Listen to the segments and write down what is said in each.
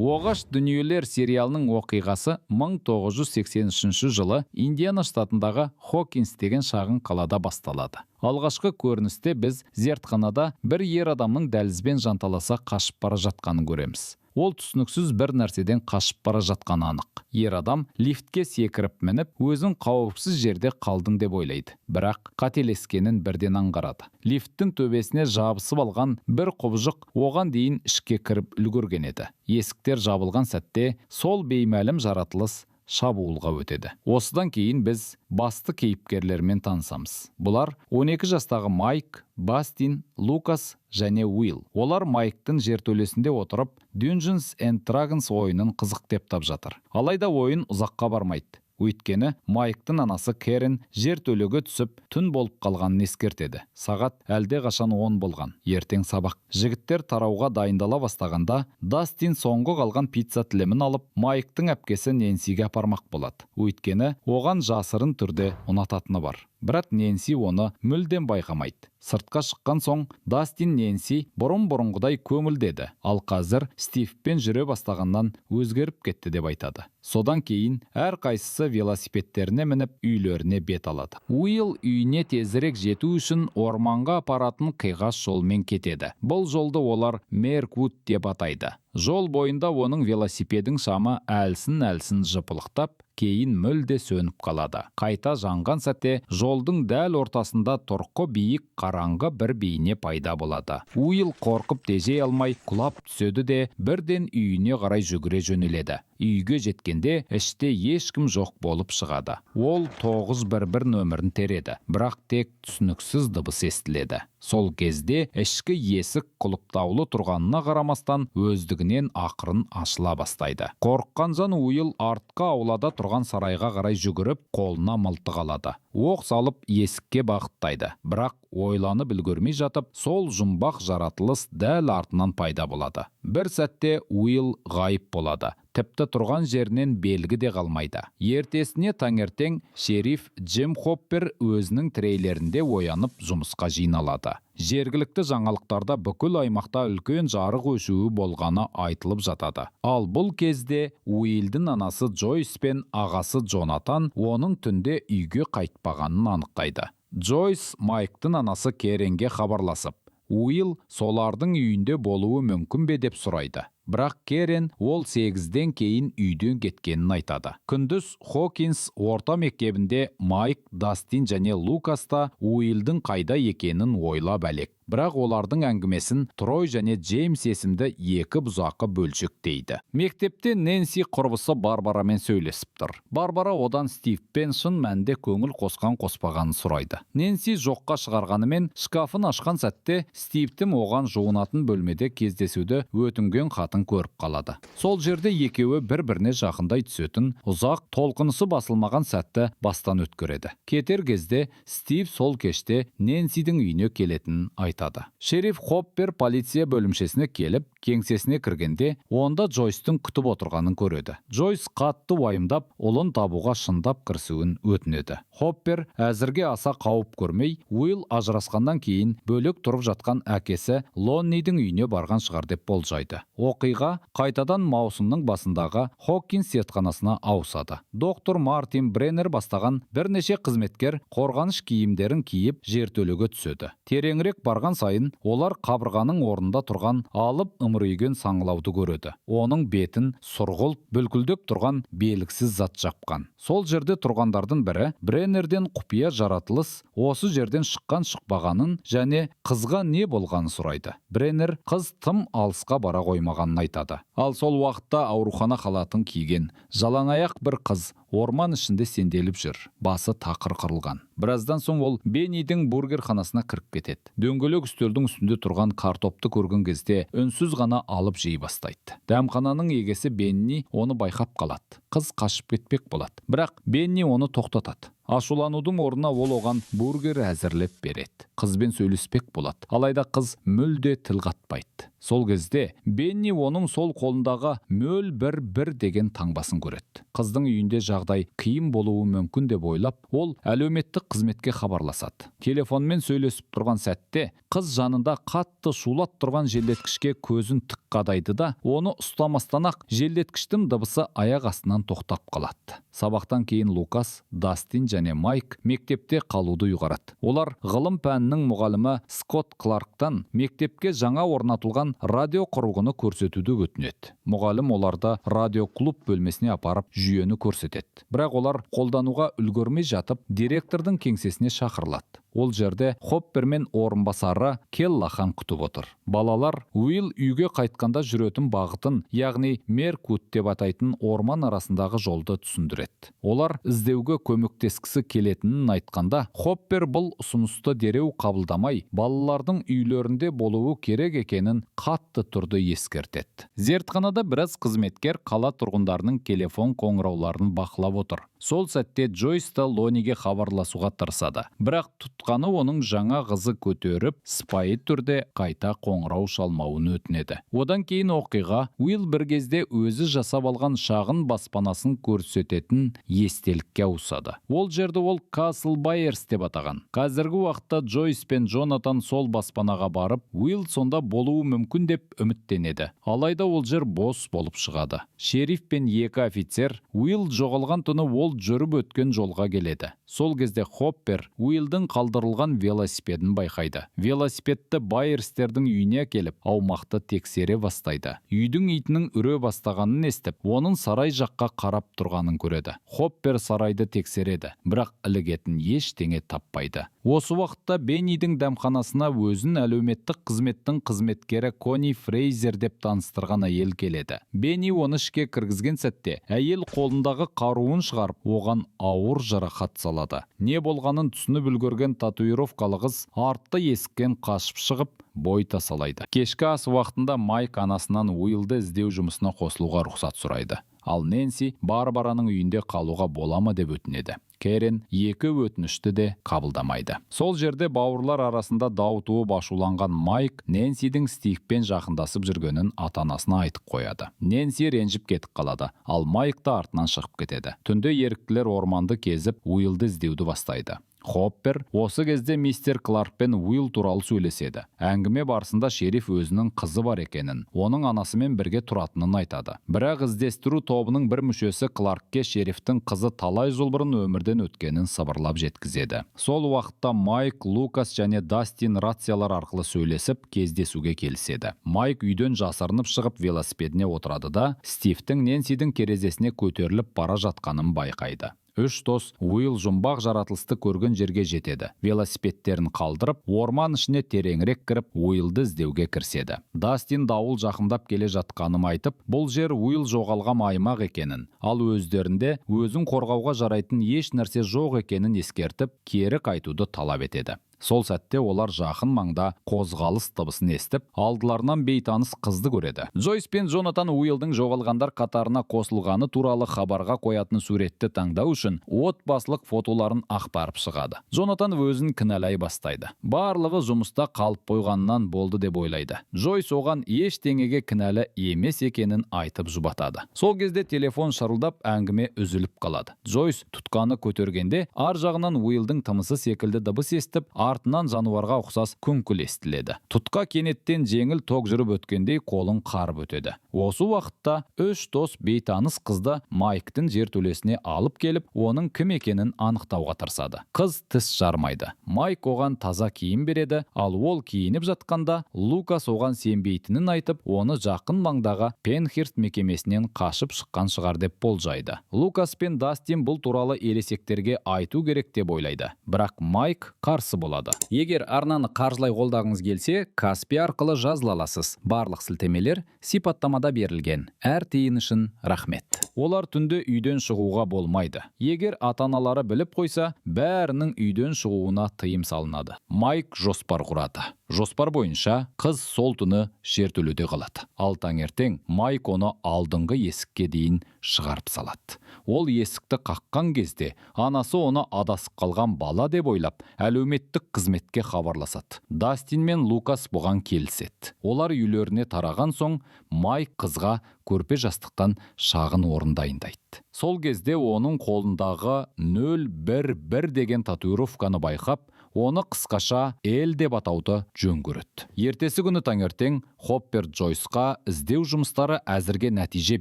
«Оғаш дүниелер» сериалының оқиғасы 1983 жылы Индиана штатындағы Хокинс деген шағын қалада басталады. Алғашқы көріністе біз зертханада бір ер адамның дәлізбен жанталаса қашып бара жатқанын көреміз. Ол түсініксіз бір нәрседен қашып бара жатқаны анық. Ер адам лифтке секіріп мініп, өзін қауіпсіз жерде қалдың деп ойлайды, бірақ қателескенін бірден аңғарады. Лифттің төбесіне жабысып алған бір құбыжық оған дейін ішке кіріп үлгерген еді. Есіктер жабылған сәтте сол беймәлім жаратылыс шабуылға өтеді. Осыдан кейін біз басты кейіпкерлермен танысамыз. Бұлар 12 жастағы Майк, Бастин, Лукас және Уилл. Олар Майктың жертөлесінде отырып, Dungeons and Dragons ойынын қызық деп тап жатыр. Алайда ойын ұзаққа бармайды, өйткені Майктың анасы Керен жертөлеге түсіп, түн болып қалғанын ескертеді. Сағат әлде қашан 10 болған, ертең сабақ. Жігіттер тарауға дайындала бастағанда, Дастин соңғы қалған пицца тілімін алып, Майктың әпкесі Нэнсиге апармақ болады, өйткені оған жасырын түрде ұнататыны бар. Бірақ Нэнси оны мүлдем байқамайды. Сыртқа шыққан соң Дастин Нэнси бұрын бұрынғыдай көңілді, ал қазір Стивпен жүре бастағаннан өзгеріп кетті деп айтады. Содан кейін әрқайсысы велосипедтеріне мініп, үйлеріне бет алады. Уилл үйіне тезірек жету үшін орманға апаратын қиғаш жолмен кетеді. Бұл жолды олар Мерквуд деп атайды. Жол бойында оның велосипедің шамы әлсін-әлсін жыпылықтап, кейін мүлде сөніп қалады. Қайта жанған сәтте жолдың дәл ортасында тұрқы биік, қараңғы бір бейне пайда болады. Уилл қорқып тежей алмай құлап түседі де, бірден үйіне қарай жүгіре жөнеледі. Үйге жеткенде іште ешкім жоқ болып шығады. Ол 911 нөмірін тереді, бірақ тек түсініксіз дыбыс естіледі. Сол кезде ішкі есік құлыптаулы тұрғанына қарамастан, өздігінен ақырын ашыла бастайды. Қорыққан жан Уилл артқы аулада тұрған сарайға қарай жүгіріп, қолына мылтық алады, оқ салып, есікке бағыттайды. Бірақ ойланып үлгермей жатып, сол жұмбақ жаратылыс дәл артынан пайда болады. Бір сәтте Уилл ғайып болады, тіпті тұрған жерінен белгі де қалмайды. Ертесіне таңертең шериф Джим Хоппер өзінің трейлерінде оянып, жұмысқа жиналады. Жергілікті жаңалықтарда бүкіл аймақта үлкен жарық өшуі болғаны айтылып жатады. Ал бұл кезде Уилдің анасы Джойс пен ағасы Джонатан оның түнде үйге қайтпағанын анықтайды. Джойс Майктың анасы Керенге хабарласып, Уилл солардың үйінде болуы мүмкін бе деп сұрайды. Бірақ Керен ол 8-ден кейін үйден кеткенін айтады. Күндіз Хокинс орта мектебінде Майк, Дастин және Лукас та Уиллдің қайда екенін ойлап әлек. Бірақ олардың әңгімесін Трой және Джеймс есімді екі бұзақы бөлшектейді. Мектепте Нэнси құрбысы Барбарамен сөйлесіп тұр. Барбара одан Стивпен шын мәнінде көңіл қосқан қоспағанын сұрайды. Нэнси жоққа шығарғанымен, шкафын ашқан сәтте Стивтің оған жуынатын бөлмеде кездесуді өтінген хатын көріп қалады. Сол жерде екеуі бір біріне жақындай түсетін ұзақ, толқынысы басылмаған сәтті бастан өткереді. Кетер кезде Стив сол кеште Нэнсидің үйіне келетінін айтады. Шериф Хоппер полиция бөлімшесіне келіп, кеңсесіне кіргенде, онда Джойстың күтіп отырғанын көреді. Джойс қатты уайымдап, ұлын табуға шындап кірісуін өтінеді. Хоппер әзірге аса қауіп көрмей, Уилл ажырасқаннан кейін бөлек тұрып жатқан әкесі Лоннидің үйіне барған шығар деп болжайды. Оқиға қайтадан маусымның басындағы Хокинс зертханасына ауысады. Доктор Мартин Бреннер бастаған бірнеше қызметкер қорғаныш киімдерін киіп, жертөлеге түседі. Тереңірек барған сайын олар қабырғаның орнында тұрған алып, ымырүйген саңылауды көреді. Оның бетін сұрғылт бүлкілдеп тұрған белгісіз зат жапқан. Сол жерде тұрғандардың бірі Бреннерден құпия жаратылыс осы жерден шыққан шықпағанын және қызға не болғанын сұрайды. Бреннер қыз тым алысқа бара қоймағанын айтады. Ал сол уақытта аурухана халатын киген жалаңаяқ бір қыз орман ішінде сенделіп жүр, басы тақыр қырылған. Біраздан соң ол Беннидің бургерханасына кіріп кетеді. Дөңгелек үстелдің үстінде тұрған картопты көрген кезде үнсіз ғана алып жей бастайды. Дәмхананың егесі Бенни оны байқап қалады. Қыз қашып кетпек болады, бірақ Бенни оны тоқтатады. Ашуланудың орнына ол оған бургер әзірлеп береді. Қызбен сөйлеспек болады, алайда қыз мүлде тіл қатпайды. Сол кезде Бенни оның сол қолындағы 011 деген таңбасын көреді. Қыздың үйінде жағдай қиын болуы мүмкін деп ойлап, ол әлеуметтік қызметке хабарласады. Телефонмен сөйлесіп тұрған сәтте қыз жанында қатты шулап тұрған желдеткішке көзін тік қадайды да, оны ұстамастан ақ желдеткіштің дыбысы аяқ астынан тоқтап қалады. Сабақтан кейін Лукас, Дастин және Майк мектепте қалуды ұйғарады. Олар ғылым пәнінің мұғалімі Скотт Кларктан мектепке жаңа орнатылған радио құрылғыны көрсетуді өтінеді. Мұғалім оларды радиоклуб бөлмесіне апарып, жүйені көрсетеді. Бірақ олар қолдануға үлгермей жатып, директордың кеңсесіне шақырылады. Ол жерде Хоппер мен орынбасары Келлахан күтіп отыр. Балалар Уилл үйге қайтқанда жүретін бағытын, яғни Меркут деп атайтын орман арасындағы жолды түсіндіреді. Олар іздеуге көмектескісі келетінін айтқанда, Хоппер бұл ұсынысты дереу қабылдамай, балалардың үйлерінде болуы керек екенін қатты түрде ескертеді. Зертханада біраз қызметкер қала тұрғындарының телефон қоңырауларын бақылап отыр. Сол сәтте Джойс та Лониге хабарласуға тырысады. Бірақ тұтқаны оның жаңа қызы көтеріп, сыпайы түрде қайта қоңырау шалмауын өтінеді. Одан кейін оқиға Уилл бір кезде өзі жасап алған шағын баспанасын көрсететін естелікке ауысады. Ол жерді ол Касл Байерс деп атаған. Қазіргі уақытта Джойс пен Джонатан сол баспанаға барып, Уилл сонда болуы мүмкін деп үміттенеді. Алайда ол жер бос болып шығады. Шериф пен екі офицер Уилл жоғалған түні ол жүріп өткен жолға келеді. Сол кезде Хоппер Уиллдің қалдырылған велосипедін байқайды. Велосипедті Байерстердің үйіне әкеліп, аумақты тексере бастайды. Үйдің итінің үре бастағанын естіп, оның сарай жаққа қарап тұрғанын көреді. Хоппер сарайды тексереді, бірақ ілігетін ештеңе таппайды. Осы уақытта Беннидің дәмханасына өзін әлеуметтік қызметтің қызметкері Кони Фрейзер деп таныстырған әйел келеді. Бенни оны ішке кіргізген сәтте әйел қолындағы қаруын шығарып, оған ауыр жарақат салады. Не болғанын түсініп үлгерген татуировкалы қыз артты есіктен қашып шығып, бой тасалайды. Кешкі ас уақытында Майк анасынан Уиллді іздеу жұмысына қосылуға рұқсат сұрайды. Ал Нэнси Барбараның үйінде қалуға бола ма деп өтінеді. Керен екі өтінішті де қабылдамайды. Сол жерде бауырлар арасында дау туып ашуланған Майк Нэнсидің Стивпен жақындасып жүргенін ата-анасына айтып қояды. Нэнси ренжіп кетіп қалады, ал Майк та артынан шығып кетеді. Түнде еріктілер орманды кезіп, Уиллді іздеуді бастайды. Хоппер осы кезде мистер Кларкпен Уилл туралы сөйлеседі. Әңгіме барысында шериф өзінің қызы бар екенін, оның анасымен бірге тұратынын айтады. Бірақ іздестіру тобының бір мүшесі Кларкке шерифтің қызы талай жыл бұрын өмірден өткенін сыбырлап жеткізеді. Сол уақытта Майк, Лукас және Дастин рациялар арқылы сөйлесіп, кездесуге келіседі. Майк үйден жасырынып шығып, велосипедіне отырады да, Стивтің Нэнсидің терезесіне көтеріліп бара жатқанын байқайды. Үш дос Уилл жұмбақ жаратылысты көрген жерге жетеді. Велосипедтерін қалдырып, орман ішіне тереңірек кіріп, Уиллді іздеуге кіріседі. Дастин дауыл жақындап келе жатқанын айтып, бұл жер Уилл жоғалған аймақ екенін, ал өздерінде өзін қорғауға жарайтын еш нәрсе жоқ екенін ескертіп, кері қайтуды талап етеді. Сол сәтте олар жақын маңда қозғалыс дыбысын естіп, алдыларынан бейтаныс қызды көреді. Джойс пен Джонатан Уиллдің жоғалғандар қатарына қосылғаны туралы хабарға қоятын суретті таңдау үшін отбасылық фотоларын ақтарып шығады. Джонатан өзін кінәлай бастайды. Барлығы жұмыста қалып қойғаннан болды деп ойлайды. Джойс оған ештеңеге кінәлі емес екенін айтып жұбатады. Сол кезде телефон шырылдап, әңгіме үзіліп қалады. Джойс тұтқаны көтергенде ар жағынан Уиллдің тынысы секілді дыбыс естіп, артынан жануарға ұқсас күңкіл естіледі. Тұтқа кенеттен жеңіл ток жүріп өткендей қолын қарып өтеді. Осы уақытта үш дос бейтаныс қызды Майктың жертөлесіне алып келіп, оның кім екенін анықтауға тырысады. Қыз тіс жармайды. Майк оған таза киім береді, ал ол киініп жатқанда Лукас оған сенбейтінін айтып, оны жақын маңдағы Пенхерст мекемесінен қашып шыққан шығар деп болжайды. Лукас пен Дастин бұл туралы ересектерге айту керек деп ойлайды. Бірақ Майк қарсы болады. Егер арнаны қаржылай қолдағыңыз келсе, Каспи арқылы жазыла аласыз. Барлық сілтемелер сипаттамада берілген. Әр тиын үшін рахмет. Олар түнде үйден шығуға болмайды. Егер ата-аналары біліп қойса, бәрінің үйден шығуына тыйым салынады. Майк жоспар құрады. Жоспар бойынша қыз сол түні жертөледе қалады. Ал таңертең Майк оны алдыңғы есікке дейін шығарып салады. Ол есікті қаққан кезде анасы оны адасып қалған бала деп ойлап, әлеуметтік қызметке хабарласады. Дастин мен Лукас бұған келіседі. Олар үйлеріне тараған соң Майк қызға көрпе жастықтан шағын орын дайындайды. Сол кезде оның қолындағы 011 деген татуировканы байқап, оны қысқаша Эл деп атауды жөн көреді. Ертесі күні таңертең Хоппер Джойсқа іздеу жұмыстары әзірге нәтиже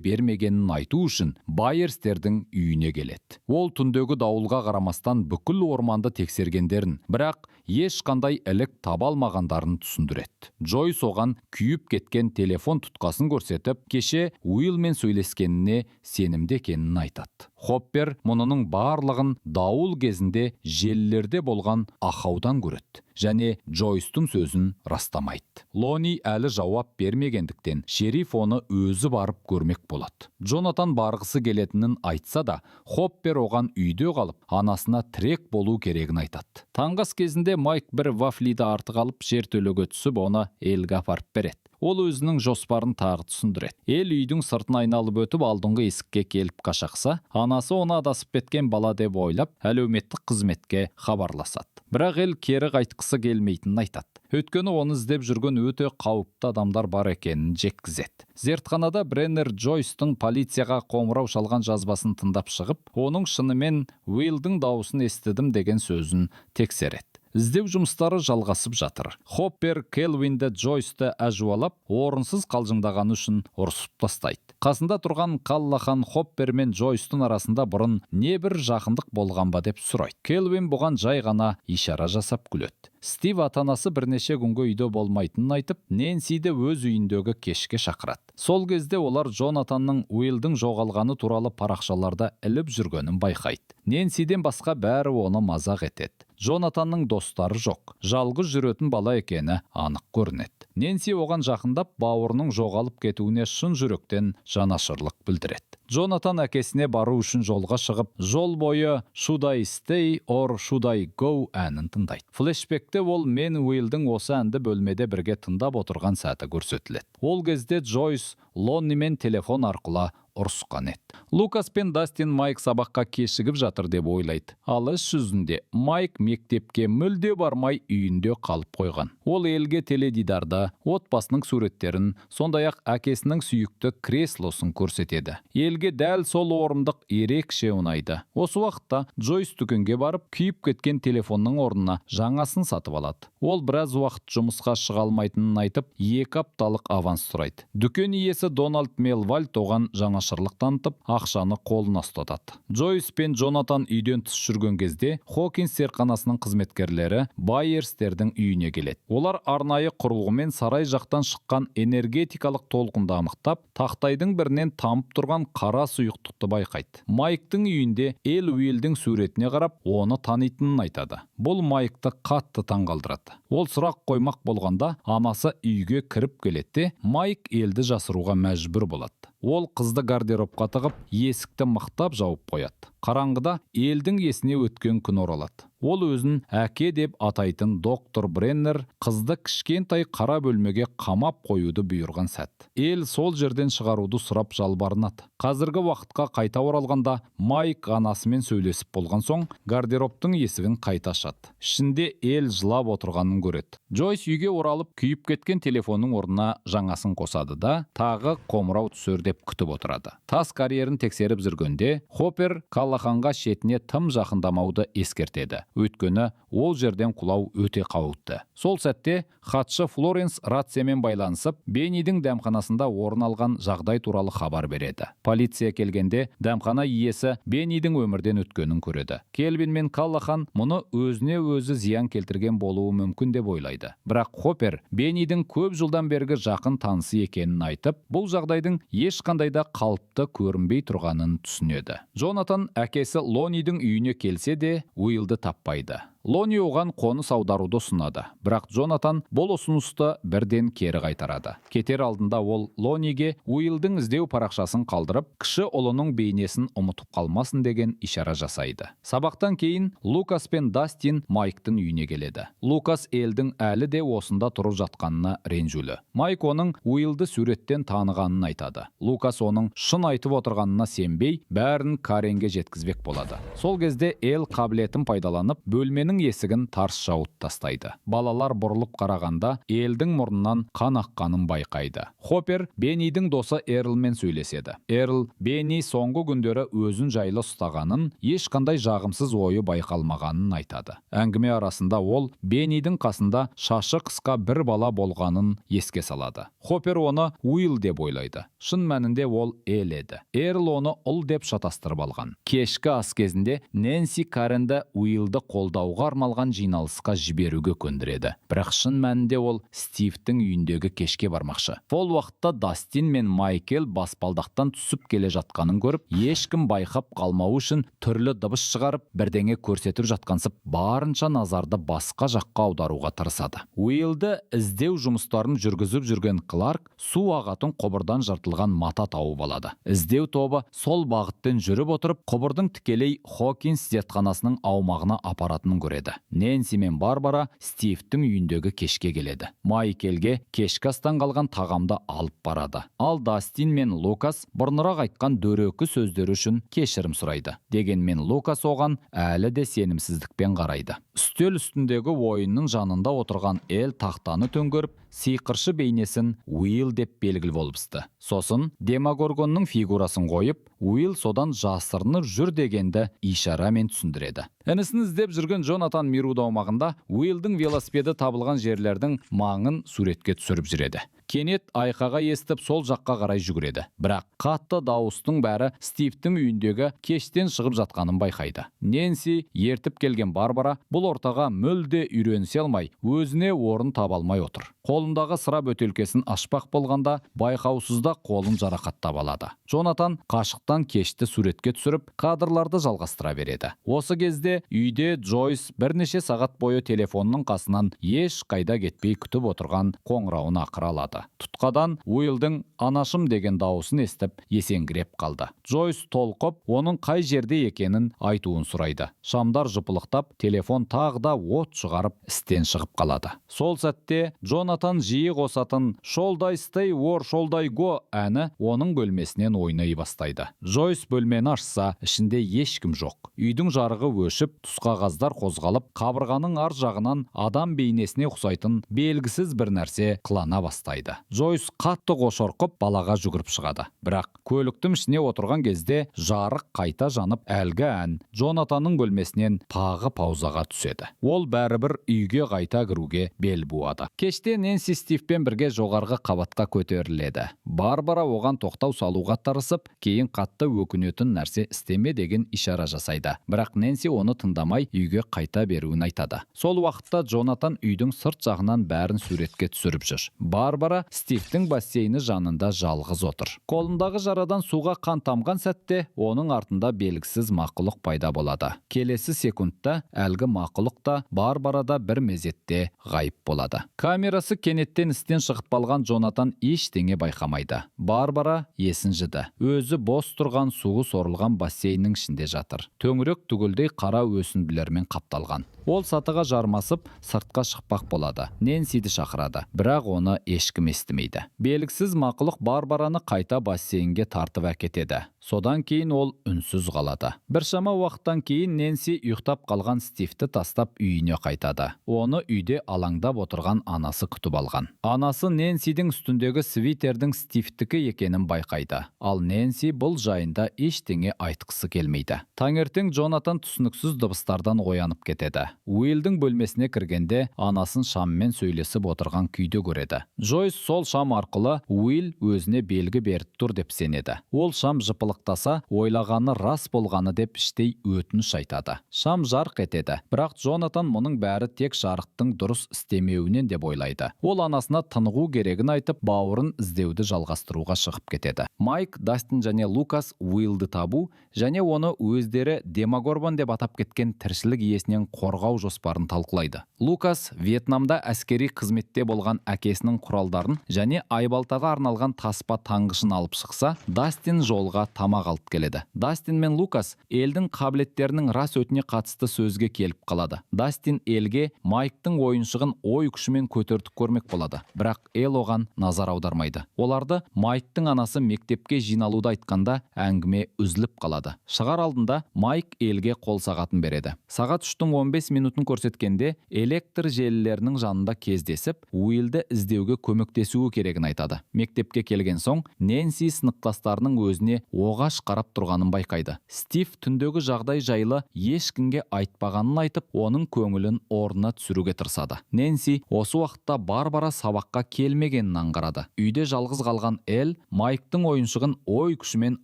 бермегенін айту үшін Байерстердің үйіне келеді. Ол түндегі дауылға қарамастан бүкіл орманды тексергендерін, бірақ ешқандай ілік таба алмағандарын түсіндіреді. Джойс оған күйіп кеткен телефон тұтқасын көрсетіп, кеше Уиллмен сөйлескеніне сенімді екенін айтады. Хоппер мұнының барлығын дауыл кезінде желілерде болған ақаудан көреді және Джойстың сөзін растамайды. Лони әлі жауап бермегендіктен шериф оны өзі барып көрмек болады. Джонатан барғысы келетінін айтса да, Хоппер оған үйде қалып, анасына тірек болу керегін айтады. Таңғы ас кезінде Майк бір вафлиді артық алып, жертөлеге түсіп, оны Элге апарып береді. Ол өзінің жоспарын тағы түсіндіреді. Эл үйдің сыртын айналып өтіп, алдыңғы есікке келіп қашақса, анасы оны адасып кеткен бала деп ойлап, әлеуметтік қызметке хабарласады. Бірақ Эл кері қайтқысы келмейтінін айтады. Өйткені оны іздеп жүрген өте қауіпті адамдар бар екенін жеткізеді. Зертханада Бреннер Джойстың полицияға қоңырау шалған жазбасын тыңдап шығып, оның шынымен Уиллдің дауысын естідім деген сөзін тексереді. Іздеу жұмыстары жалғасып жатыр. Хоппер Келвинді Джойсты әжуалап, орынсыз қалжыңдағаны үшін ұрсып тастайды. Қасында тұрған Каллахан Хоппер мен Джойстың арасында бұрын не бір жақындық болған ба деп сұрайды. Келвин бұған жай ғана ишара жасап күледі. Стив ата-анасы бірнеше күнге үйде болмайтынын айтып, Нэнсиді өз үйіндегі кешке шақырады. Сол кезде олар Джонатанның Уиллдің жоғалғаны туралы парақшаларда іліп жүргенін байқайды. Нэнсиден басқа бәрі оны мазақ етеді. Джонатанның достары жоқ, жалғыз жүретін бала екені анық көрінеді. Нэнси оған жақындап, бауырының жоғалып кетуіне шын жүректен жанашырлық білдіреді. Джонатан әкесіне бару үшін жолға шығып, жол бойы «Should I stay or should I go» әнін тыңдайды. Флешбекте ол мен Уиллдің осы әнді бөлмеде бірге тыңдап отырған сәті көрсетіледі. Ол кезде Джойс Лоннимен телефон арқылы ұрысқан еді. Лукас пен Дастин Майк сабаққа кешігіп жатыр деп ойлайды. Ал іс жүзінде Майк мектепке мүлде бармай үйінде қалып қойған. Ол Элге теледидарды, отбасының суреттерін, сондай-ақ әкесінің сүйікті креслосын көрсетеді. Элге дәл сол орындық ерекше ұнайды. Осы уақытта Джойс дүкенге барып, күйіп кеткен телефонның орнына жаңасын сатып алады. Ол біраз уақыт жұмысқа шыға алмайтынын айтып, 2 апталық аванс сұрайды. Дүкен иесі Дональд Мелвальд оған жанашырлық танытып, ақшаны қолына ұстатады. Джойс пен Джонатан үйден тыс жүрген кезде Хокинс зертханасының қызметкерлері Байерстердің үйіне келеді. Олар арнайы құрылғымен сарай жақтан шыққан энергетикалық толқынды анықтап, тақтайдың бірінен тамып тұрған қара сұйықтықты байқайды. Майктың үйінде Эл Уиллдің суретіне қарап, оны танитынын айтады. Бұл Майкты қатты таңғалдырады. Ол сұрақ қоймақ болғанда анасы үйге кіріп келеді де, Майк Элді жасыруға мәжбүр болады. Ол қызды гардеробқа тығып, есікті мықтап жауып қояды. Қараңғыда Элдің есіне өткен күн оралады. Ол өзін әке деп атайтын доктор Бреннер қызды кішкентай қара бөлмеге қамап қоюды бұйырған сәт. Эл сол жерден шығаруды сұрап жалбарынады. Қазіргі уақытқа қайта оралғанда Майк анасымен сөйлесіп болған соң гардеробтың есігін қайта ашады. Ішінде Эл жылап отырғанын көреді. Джойс үйге оралып, күйіп кеткен телефонның орнына жаңасын қосады да, тағы қоңырау түсер деп күтіп отырады. Тас карьерін тексеріп жүргенде Хоппер Каллаханға шетіне тым жақындамауды ескертеді. Өйткені ол жерден құлау өте қауіпті. Сол сәтте хатшы Флоренс рациямен байланысып, Беннидің дәмханасында орын алған жағдай туралы хабар береді. Полиция келгенде дәмхана иесі Беннидің өмірден өткенін көреді. Келвин мен Каллахан мұны өзіне өзі зиян келтірген болуы мүмкін деп ойлайды. Бірақ Хоппер Беннидің көп жылдан бергі жақын танысы екенін айтып, бұл жағдайдың ешқандай да қалыпты көрінбей тұрғанын түсінеді. Джонатан әкесі Лонидің үйіне келсе де, Уиллді таппайды. Лони оған қоныс аударуды ұсынады, бірақ Джонатан бұл ұсынысты бірден кері қайтарады. Кетер алдында ол Лониге Уиллдің іздеу парақшасын қалдырып, кіші ұлының бейнесін ұмытып қалмасын деген ишара жасайды. Сабақтан кейін Лукас пен Дастин Майктың үйіне келеді. Лукас Элдің әлі де осында тұрып жатқанына ренжулі. Майк оның Уиллді суреттен танығанын айтады. Лукас оның шын айтып отырғанына сенбей, бәрін Каренге жеткізбек болады. Сол кезде Эл қабілетін пайдаланып, бөлменің есігін тарс жауып тастайды. Балалар бұрылып қарағанда, Элдің мұрнынан қан аққанын байқайды. Хоппер Беннидің досы Эрлмен сөйлеседі. Эрл Бенни соңғы күндері өзін жайлы ұстағанын, ешқандай жағымсыз ойы байқалмағанын айтады. Әңгіме арасында ол Беннидің қасында шашы қысқа бір бала болғанын еске салады. Хоппер оны Уилл деп ойлайды. Шын мәнінде ол Эл еді. Эрл оны ұл деп шатастырып алған. Кешкі ас кезінде Нэнси Каренді Уиллді қолдауға арналған жиналысқа жіберуге көндіреді. Бірақ шын мәнінде ол Стивтің үйіндегі кешке бармақшы. Сол уақытта Дастин мен Майкел баспалдақтан түсіп келе жатқанын көріп, ешкім байқап қалмауы үшін түрлі дыбыс шығарып, бірдеңе көрсетіп жатқансып, барынша назарды басқа жаққа аударуға тырысады. Уиллді іздеу жұмыстарын жүргізіп жүрген Кларк су ағатын құбырдан жыртылған мата тауып алады. Іздеу тобы сол бағытпен жүріп отырып, құбырдың тікелей Хокинс зертханасының аумағына апаратынын көреді. Нэнси мен Барбара Стивтің үйіндегі кешке келеді. Майкелге кешкі астан қалған тағамды алып барады. Ал Дастин мен Лукас бұрынырақ айтқан дөрекі сөздері үшін кешірім сұрайды. Дегенмен Лукас оған әлі де сенімсіздікпен қарайды. Үстел үстіндегі ойынның жанында отырған Эл тақтаны төңкеріп, сиқыршы бейнесін Уилл деп белгілі болыпты. Сосын Демогоргонның фигурасын қойып, Уилл содан жасырынып жүр дегенді ишарамен түсіндіреді. Інісін іздеп жүрген Джонатан Мируда аумағында Уиллдің велосипеді табылған жерлердің маңын суретке түсіріп жүреді. Кенет айқаға естіп сол жаққа қарай жүгіреді. Бірақ қатты дауыстың бәрі Стивтің үйіндегі кештен шығып жатқанын байқайды. Нэнси ертіп келген Барбара бұл ортаға мүлде үйренісе алмай, өзіне орын таба алмай отыр. Қолындағы сыра бөтелкесін ашпақ болғанда байқаусызда қолын жарақаттап алады. Джонатан қашықтан кешті суретке түсіріп, кадрларды жалғастыра береді. Осы кезде үйде Джойс бірнеше сағат бойы телефонның қасынан еш қайда кетпей күтіп отырған қоңырауын ақыра алады. Тұтқадан Уиллдің анашым деген дауысын естіп, есеңгіреп қалды. Джойс толқып, оның қай жерде екенін айтуын сұрайды. Шамдар жыпылықтап, телефон тағы да от шығарып, істен шығып қалады. Сол сәтте Джонатан жиі қосатын «Should I stay or should I go» әні оның бөлмесінен ойнай бастайды. Джойс бөлмені ашса, ішінде ешкім жоқ. Үйдің жарығы өшіп, тұсқағаздар қозғалып, қабырғаның ар жағынан адам бейнесіне ұқсайтын белгісіз бір нәрсе қылана бастайды. Джойс қатты қошырқып балаға жүгіріп шығады. Бірақ көліктің ішіне отырған кезде жарық қайта жанып, әлгі ән Джонатанның бөлмесінен тағы паузаға түседі. Ол бәрібір үйге қайта кіруге бел буады. Кеште Нэнси Стивпен бірге жоғарғы қабатқа көтеріледі. Барбара оған тоқтау салуға тырысып, кейін қатты өкінетін нәрсе істеме деген ишара жасайды. Бірақ Нэнси оны тыңдамай үйге қайта беруін айтады. Сол уақытта Джонатан үйдің сырт жағынан бәрін суретке түсіріп жүр. Барбара Стивтің бассейні жанында жалғыз отыр. Қолындағы жарадан суға қан тамған сәтте оның артында белгісіз мақұлық пайда болады. Келесі секундта әлгі мақұлық та Барбара да бір мезетте ғайып болады. Камерасы кенеттен істен шығып қалған Джонатан ештеңе байқамайды. Барбара есін жиды. Өзі бос тұрған суы сорылған бассейннің ішінде жатыр. Төңірек түгелдей қара өсінділермен қапталған. Ол сатыға жармасып, сыртқа шықпақ болады. Нэнсиді шақырады, бірақ оны ешкім естімейді. Белгісіз мақұлық Барбараны қайта бассейнге тартып әкетеді. Содан кейін ол үнсіз қалады. Біршама уақыттан кейін Нэнси ұйықтап қалған Стивті тастап үйіне қайтады. Оны үйде алаңдап отырған анасы күтіп алған. Анасы Нэнсидің үстіндегі свитердің Стивтікі екенін байқайды. Ал Нэнси бұл жайында ештеңе айтқысы келмейді. Таңертең Джонатан түсініксіз дыбыстардан оянып кетеді. Уиллдің бөлмесіне кіргенде анасын шаммен сөйлесіп отырған күйде көреді. Джойс сол шам арқылы Уилл өзіне белгі беріп тұр деп сенеді. Ол шам жыпылықтап жыпылықтаса, ойлағаны рас болғаны деп іштей өтініш айтады. Шам жарқ етеді, бірақ Джонатан мұның бәрі тек жарықтың дұрыс істемеуінен деп ойлайды. Ол анасына тынығу керегін айтып, бауырын іздеуді жалғастыруға шығып кетеді. Майк, Дастин және Лукас Уиллді табу және оны өздері Демогоргон деп атап кеткен тіршілік иесінен қорғау жоспарын талқылайды. Лукас Вьетнамда әскери қызметте болған әкесінің құралдарын және айбалтаға арналған таспа таңғышын алып шықса, Дастин жолға тамақ алып келеді. Дастин мен Лукас Элдің қабілеттерінің рас өтіне қатысты сөзге келіп қалады. Дастин Элге Майктың ойыншығын ой күшімен көтертіп көрмек болады, бірақ Эл оған назар аудармайды. Оларды Майктың анасы мектепке жиналуды айтқанда, әңгіме үзіліп қалады. Шығар алдында Майк Элге қол сағатын береді. Сағат 3-тің 15 минутын көрсеткенде, электр желілерінің жанында кездесіп, Уиллді іздеуге көмектесуі керегін айтады. Мектепке келген соң, Нэнси сыныптастарының өзіне оғаш қарап тұрғанын байқайды. Стив түндегі жағдай жайлы ешкімге айтпағанын айтып, оның көңілін орнына түсіруге тырысады. Нэнси осы уақытта Барбара сабаққа келмегенін аңғарады. Үйде жалғыз қалған Эл Майктың ойыншығын ой күшімен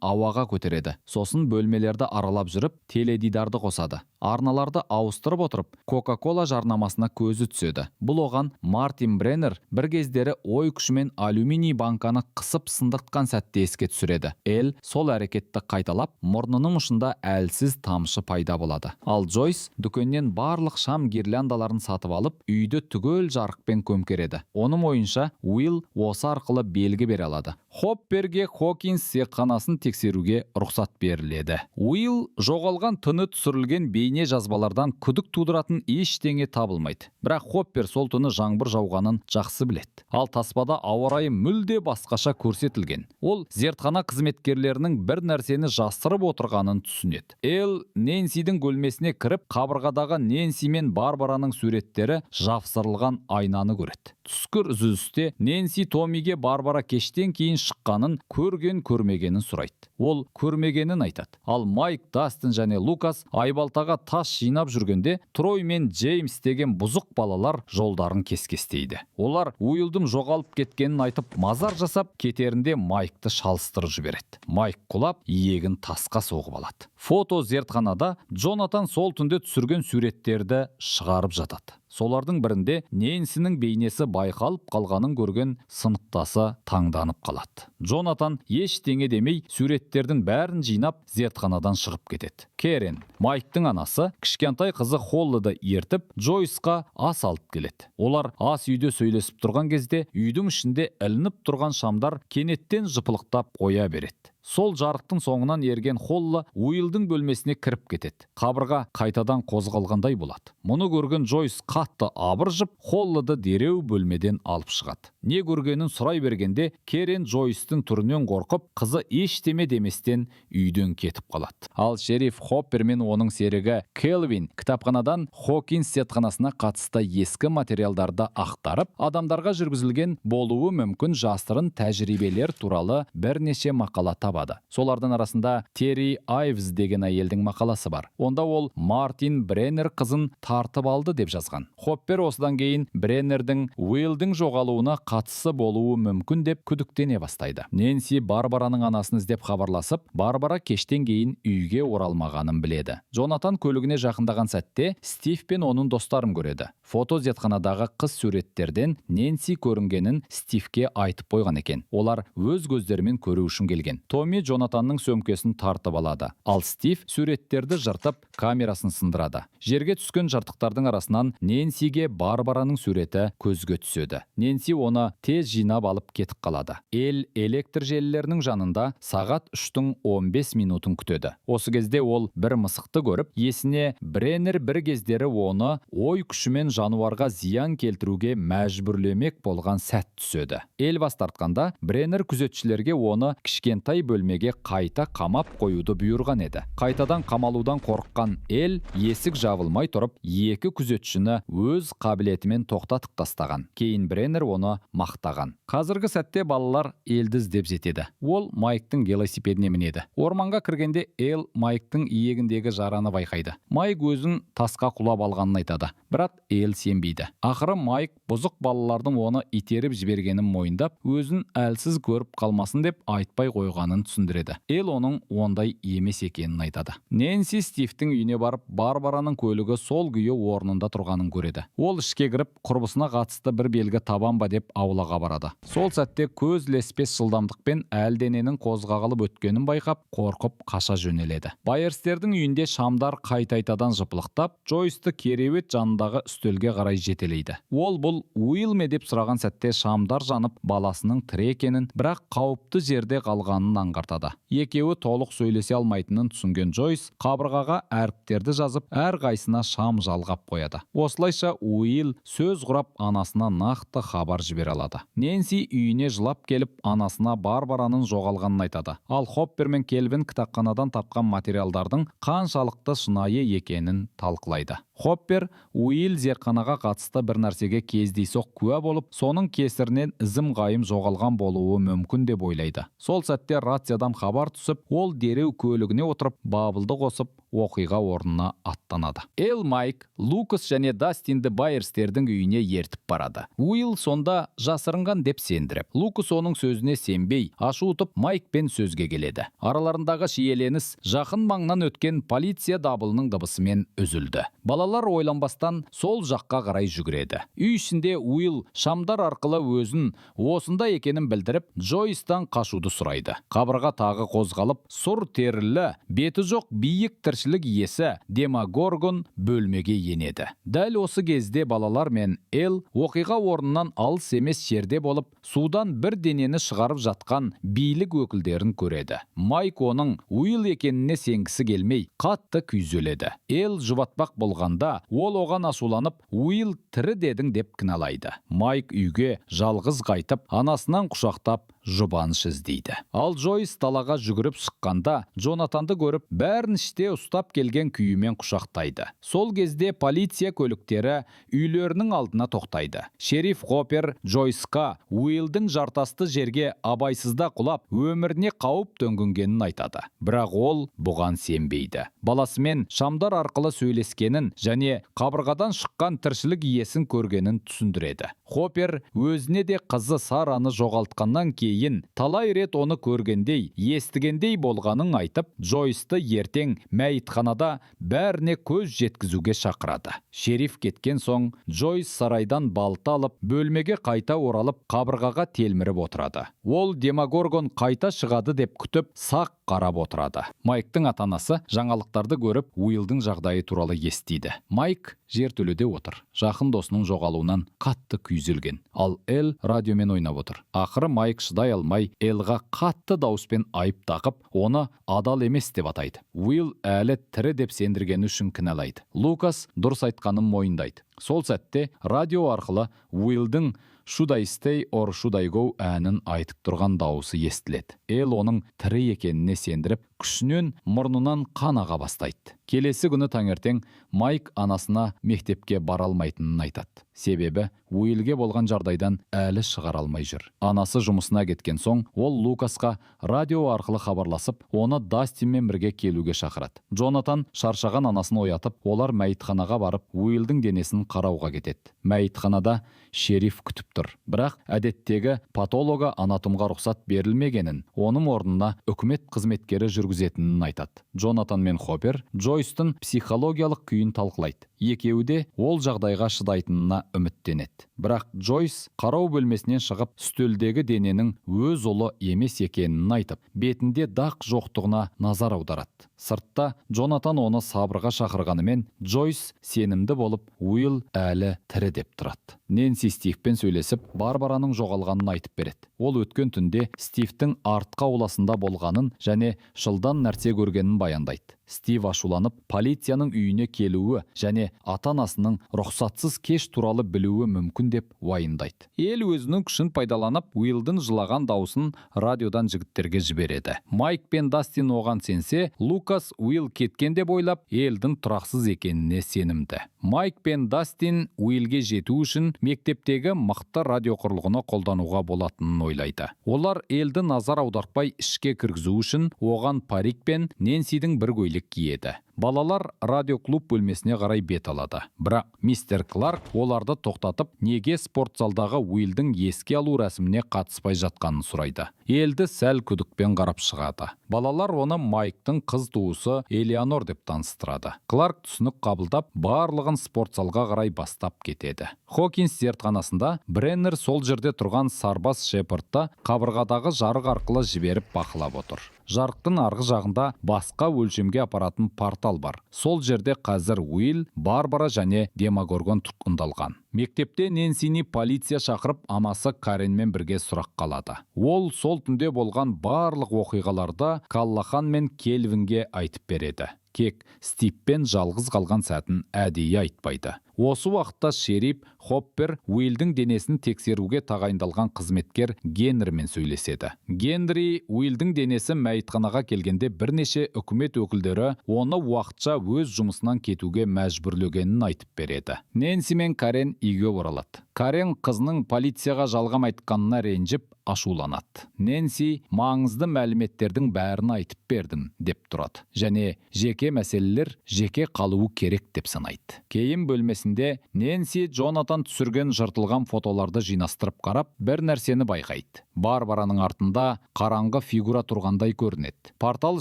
ауаға көтереді. Сосын бөлмелерді аралап жүріп, теледидарды қосады. Арналарды ауыстырып отырып, Кока-Кола жарнамасына көзі түседі. Бұл оған Мартин Бреннер бір кездері ой күшімен алюминий банканы қысып сындыртқан сәтті еске түсіреді. Эл сол әрекетті қайталап, мұрнының ұшында әлсіз тамшы пайда болады. Ал Джойс дүкеннен барлық шам гирляндаларын сатып алып, үйді түгел жарықпен көмкереді. Оның ойынша, Уилл осы арқылы белгі бере алады. Хопперге Хокинс зертханасын тексеруге рұқсат беріледі. Уилл жоғалған түні түсірілген бейне жазбалардан күдік тудыратын ештеңе табылмайды. Бірақ Хоппер сол түні жаңбыр жауғанын жақсы біледі. Ал таспада ауа райы мүлде басқаша көрсетілген. Ол зертхана қызметкерлерінің бір нәрсені жасырып отырғанын түсінеді. Эл Нэнсидің бөлмесіне кіріп, қабырғадағы Нэнси мен Барбараның суреттері жапсырылған айнаны көреді. Түскі үзілісте Нэнси Томиге Барбара кештен кейін шыққанын көрген көрмегенін сұрайды. Ол көрмегенін айтады. Ал Майк, Дастин және Лукас айбалтаға тас жинап жүргенде, Трой мен Джеймс деген бұзық балалар жолдарын кескестейді. Олар Уиллдің жоғалып кеткенін айтып, мазар жасап, кетерінде Майкты шалыстырып жібереді. Майк құлап, иегін тасқа соғып алады. Фото зертханада Джонатан сол түнде түсірген суреттерді шығарып жатады. Солардың бірінде Нэнсінің бейнесі байқалып қалғанын көрген сыныптасы таңданып қалады. Джонатан ештеңе демей, суреттердің бәрін жинап, зертханадан шығып кетеді. Керен, Майктың анасы, кішкентай қызы Холлыды ертіп, Джойсқа ас алып келеді. Олар ас үйде сөйлесіп тұрған кезде, үйдің ішінде ілініп тұрған шамдар кенеттен жыпылықтап қоя береді. Сол жарықтың соңынан ерген Холла Уиллдің бөлмесіне кіріп кетеді. Қабырға қайтадан қозғалғандай болады. Мұны көрген Джойс қатты абыржып, Холлыды дереу бөлмеден алып шығады. Не көргенін сұрай бергенде, Керен Джойстың түрінен қорқып, қызы ештеме деместен үйден кетіп қалады. Ал шериф Хоппер мен оның серігі Келвин кітапханадан Хокинс зертханасына қатысты ескі материалдарды ақтарып, адамдарға жүргізілген болуы мүмкін жасырын тәжірибелер туралы бірнеше мақала табады. Солардың арасында Терри Айвз деген әйелдің мақаласы бар. Онда ол Мартин Бреннер қызын тартып алды деп жазған. Хоппер осыдан кейін Бреннердің Уиллдің жоғалуына қатысы болуы мүмкін деп күдіктене бастайды. Нэнси Барбараның анасын іздеп хабарласып, Барбара кештен кейін үйге оралмағанын біледі. Джонатан көлігіне жақындаған сәтте Стив пен оның достарын көреді. Фото зертханадағы қыз суреттерден Нэнси көрінгенін Стивке айтып қойған екен. Олар өз көздерімен көру үшін келген. Томми Джонатанның сөмкесін тартып алады. Ал Стив суреттерді жыртып, камерасын сындырады. Жерге түскен жыртықтардың арасынан Нэнсиге Барбараның суреті көзге түседі. Нэнси оны тез жинап алып кетіп қалады. Эл электр желілерінің жанында сағат 3-тің 15 минутын күтеді. Осы кезде ол бір мысықты көріп, есіне Бреннер бір кездері оны ой күшімен жануарға зиян келтіруге мәжбүрлемек болған сәт түседі. Эл бас тартқанда, Бреннер күзетшілерге оны кішкентай бөлмеге қайта қамап қоюды бұйырған еді. Қайтадан қамалудан қорыққан Эл есік жабылмай тұрып, екі күзетшіні өз қабілетімен тоқтатып тастаған. Кейін Бреннер оны Мақтаған. Қазіргі сәтте балалар Элді іздеп жетеді. Ол Майктың велосипедіне мінеді. Орманға кіргенде Эл Майктың иегіндегі жараны байқайды. Майк өзін тасқа құлап алғанын айтады, бірақ Эл сенбейді. Ақыры Майк бұзық балалардың оны итеріп жібергенін мойындап, өзін әлсіз көріп қалмасын деп айтпай қойғанын түсіндіреді. Эл оның ондай емес екенін айтады. Нэнси Стивтің үйіне барып, Барбараның көлігі сол күйі орнында тұрғанын көреді. Ол ішке кіріп, құрбысына қатысты бір белгі табам ба деп аулаға барады. Сол сәтте көз ілеспес жылдамдықпен әлдененің қозғалып өткенін байқап, қорқып қаша жөнеледі. Байерстердің үйінде шамдар қайта-қайтадан жыпылықтап, Джойсты кереует жанындағы үстелге қарай жетелейді. Ол «Бұл Уилл ме?» деп сұраған сәтте шамдар жанып, баласының тірі екенін, бірақ қауіпті жерде қалғанын аңғартады. Екеуі толық сөйлесе алмайтынын түсінген Джойс қабырғаға әріптерді жазып, әрқайсына шам жалғап қояды. Осылайша Уилл сөз құрап, анасына нақты хабар жібере алады. Нэнси үйіне жылап келіп, анасына Барбараның жоғалғанын айтады. Ал Хоппер мен Келвин кітапханадан тапқан материалдардың қаншалықты шынайы екенін талқылайды. Хоппер Уилл зертханаға қатысты бір нәрсеге кездейсоқ куә болып, соның кесірінен ізім ғайым жоғалған болуы мүмкін деп ойлайды. Сол сәтте рациядан хабар түсіп, ол дереу көлігіне отырып, бабылды қосып, оқиға орнына аттанады. Эл Майк, Лукас және Дастинді Байерстердің үйіне ертіп барады, Уилл сонда жасырынған деп сендіріп. Лукас оның сөзіне сенбей, ашу ұтып, Майкпен сөзге келеді. Араларындағы шиеленіс жақын маңнан өткен полиция дабылының дыбысымен үзілді. Балалар ойланбастан сол жаққа қарай жүгіреді. Үй ішінде Уилл шамдар арқылы өзін осында екенін білдіріп, Джойстан қашуды сұрайды. Қабырға тағы қозғалып, сұр терілі, беті жоқ биік тіршілік иесі Демогоргон бөлмеге енеді. Дәл осы кезде балалар мен Эл оқиға орнынан алыс емес жерде болып, судан бір денені шығарып жатқан билік өкілдерін көреді. Майк оның Уилл екеніне сенгісі келмей, қатты күйзеледі. Эл жұбатпақ болғанда, ол оған ашуланып, «Уилл тірі дедің» деп кінәлайды. Майк үйге жалғыз қайтып, анасынан құшақтап, жұбаныш іздейді. Ал Джойс далаға жүгіріп шыққанда, Джонатанды көріп, бәрін іште ұстап келген күйімен құшақтайды. Сол кезде полиция көліктері үйлерінің алдына тоқтайды. Шериф Хоппер Джойсқа Уиллдің жартасты жерге абайсызда құлап, өміріне қауіп төнгенгенін айтады. Бірақ ол бұған сенбейді. Баласымен шамдар арқылы сөйлескенін және қабырғадан шыққан тіршілік иесін көргенін түсіндіреді. Хоппер өзіне де қызы Сараны жоғалтқаннан кейін талай рет оны көргендей, естігендей болғанын айтып, Джойсты ертең мәйітханада бәріне көз жеткізуге шақырады. Шериф кеткен соң, Джойс сарайдан балта алып, бөлмеге қайта оралып, қабырғаға телміріп отырады. Ол Демогоргон қайта шығады деп күтіп, сақ қарап отырады. Майктың ата-анасы жаңалықтарды көріп, Уиллдің жағдайы туралы естиді. Майк жертөледе отыр. Жақын досының жоғалуынан қатты күйзелген. Ал Эл радиомен ойнап отыр. Ақыры Майк шыдай алмай, Элға қатты дауыспен айып тақып, оны адал емес деп атайды. Уилл әлі тірі деп сендіргені үшін кінәлайды. Лукас дұрыс айтқанын мойындайды. Сол сәтте радио арқылы Уиллдің «Should I Stay or Should I Go» әнін айтып тұрған дауысы естіледі. Эл оның тірі екеніне сендіріп, күшінен мұрнынан қан аға бастайды. Келесі күні таңертең Майк анасына мектепке бара алмайтынын айтады. Себебі Уиллге болған жағдайдан әлі шығара алмай жүр. Анасы жұмысына кеткен соң, ол Лукасқа радио арқылы хабарласып, оны Дастинмен бірге келуге шақырады. Джонатан шаршаған анасын оятып, олар мәйітханаға барып, Уиллдің денесін қарауға кетеді. Мәйітханада шериф күтіп тұр. Бірақ әдеттегі патолого анатомға рұқсат берілмегенін, оның орнына үкімет қызметкері жүргізетінін айтады. Джонатан мен Хоппер Джойстың психологиялық күйін талқылайды. Екеуі де ол жағдайға шыдайтынына үміттенеді. Бірақ Джойс қарау бөлмесінен шығып, үстелдегі дененің өз ұлы емес екенін айтып, бетінде дақ жоқтығына назар аударады. Сыртта Джонатан оны сабырға шақырғанымен, Джойс сенімді болып, Уилл әлі тірі деп тұрады. Нэнси Стивпен сөйлесіп, Барбараның жоғалғанын айтып береді. Ол өткен түнде Стивтің артқы ауласында болғанын және жылдан нәрсе көргенін баяндайды. Стив ашуланып, полицияның үйіне келуі және ата-анасының рұқсатсыз кеш туралы білуі мүмкін деп уайымдайды. Эл өзінің күшін пайдаланып, Уиллдің жылаған дауысын радиодан жігіттерге жібереді. Майк пен Дастин оған сенсе, Лукас Лукас Уилл кеткен деп ойлап, Элдің тұрақсыз екеніне сенімді. Майк пен Дастин Уиллге жету үшін мектептегі мықты радиоқұрылғыны қолдануға болатынын ойлайды. Олар Элді назар аудартпай ішке кіргізу үшін оған парик пен Нэнсидің бір көйлек киеді. Балалар радиоклуб бөлмесіне қарай бет алады. Бірақ мистер Кларк оларды тоқтатып, неге спортзалдағы Уиллдің еске алу рәсіміне қатыспай жатқанын сұрайды. Элді сәл күдікпен қарап шығады. Балалар оны Майктың қыз туысы Элеонор деп таныстырады. Кларк түсінік қабылдап, барлығын спортзалға қарай бастап кетеді. Хокинс зертханасында Бреннер сол жерде тұрған сарбаз Шепардты қабырғадағы жарық арқылы жіберіп бақылап отыр. Жарықтың арғы жағында басқа өлшемге апаратын портал бар. Сол жерде қазір Уилл, Барбара және Демогоргон тұтқындалған. Мектепте Нэнсини полиция шақырып, анасы Каренмен бірге сұраққа алады. Ол сол түнде болған барлық оқиғаларды Каллахан мен Кельвинге айтып береді. Кек Стивпен жалғыз қалған сәтін әдейі айтпайды. Осы уақытта шериф Хоппер Уиллдің денесін тексеруге тағайындалған қызметкер Генримен сөйлеседі. Генри Уиллдің денесі мәйітханаға келгенде бірнеше үкімет өкілдері оны уақытша өз жұмысынан кетуге мәжбүрлегенін айтып береді. Нэнси мен Карен үйге оралады. Карен қызының полицияға жалған айтқанына ренжіп, ашуланады. Нэнси маңызды мәліметтердің бәрін айтып бердім деп тұрады. Және жеке мәселелер жеке қалуы керек деп санайды. Кейін бөлмесінде Нэнси Джонатан түсірген жыртылған фотоларды жинастырып қарап, бір нәрсені байқайды. Барбараның артында қараңғы фигура тұрғандай көрінеді. Портал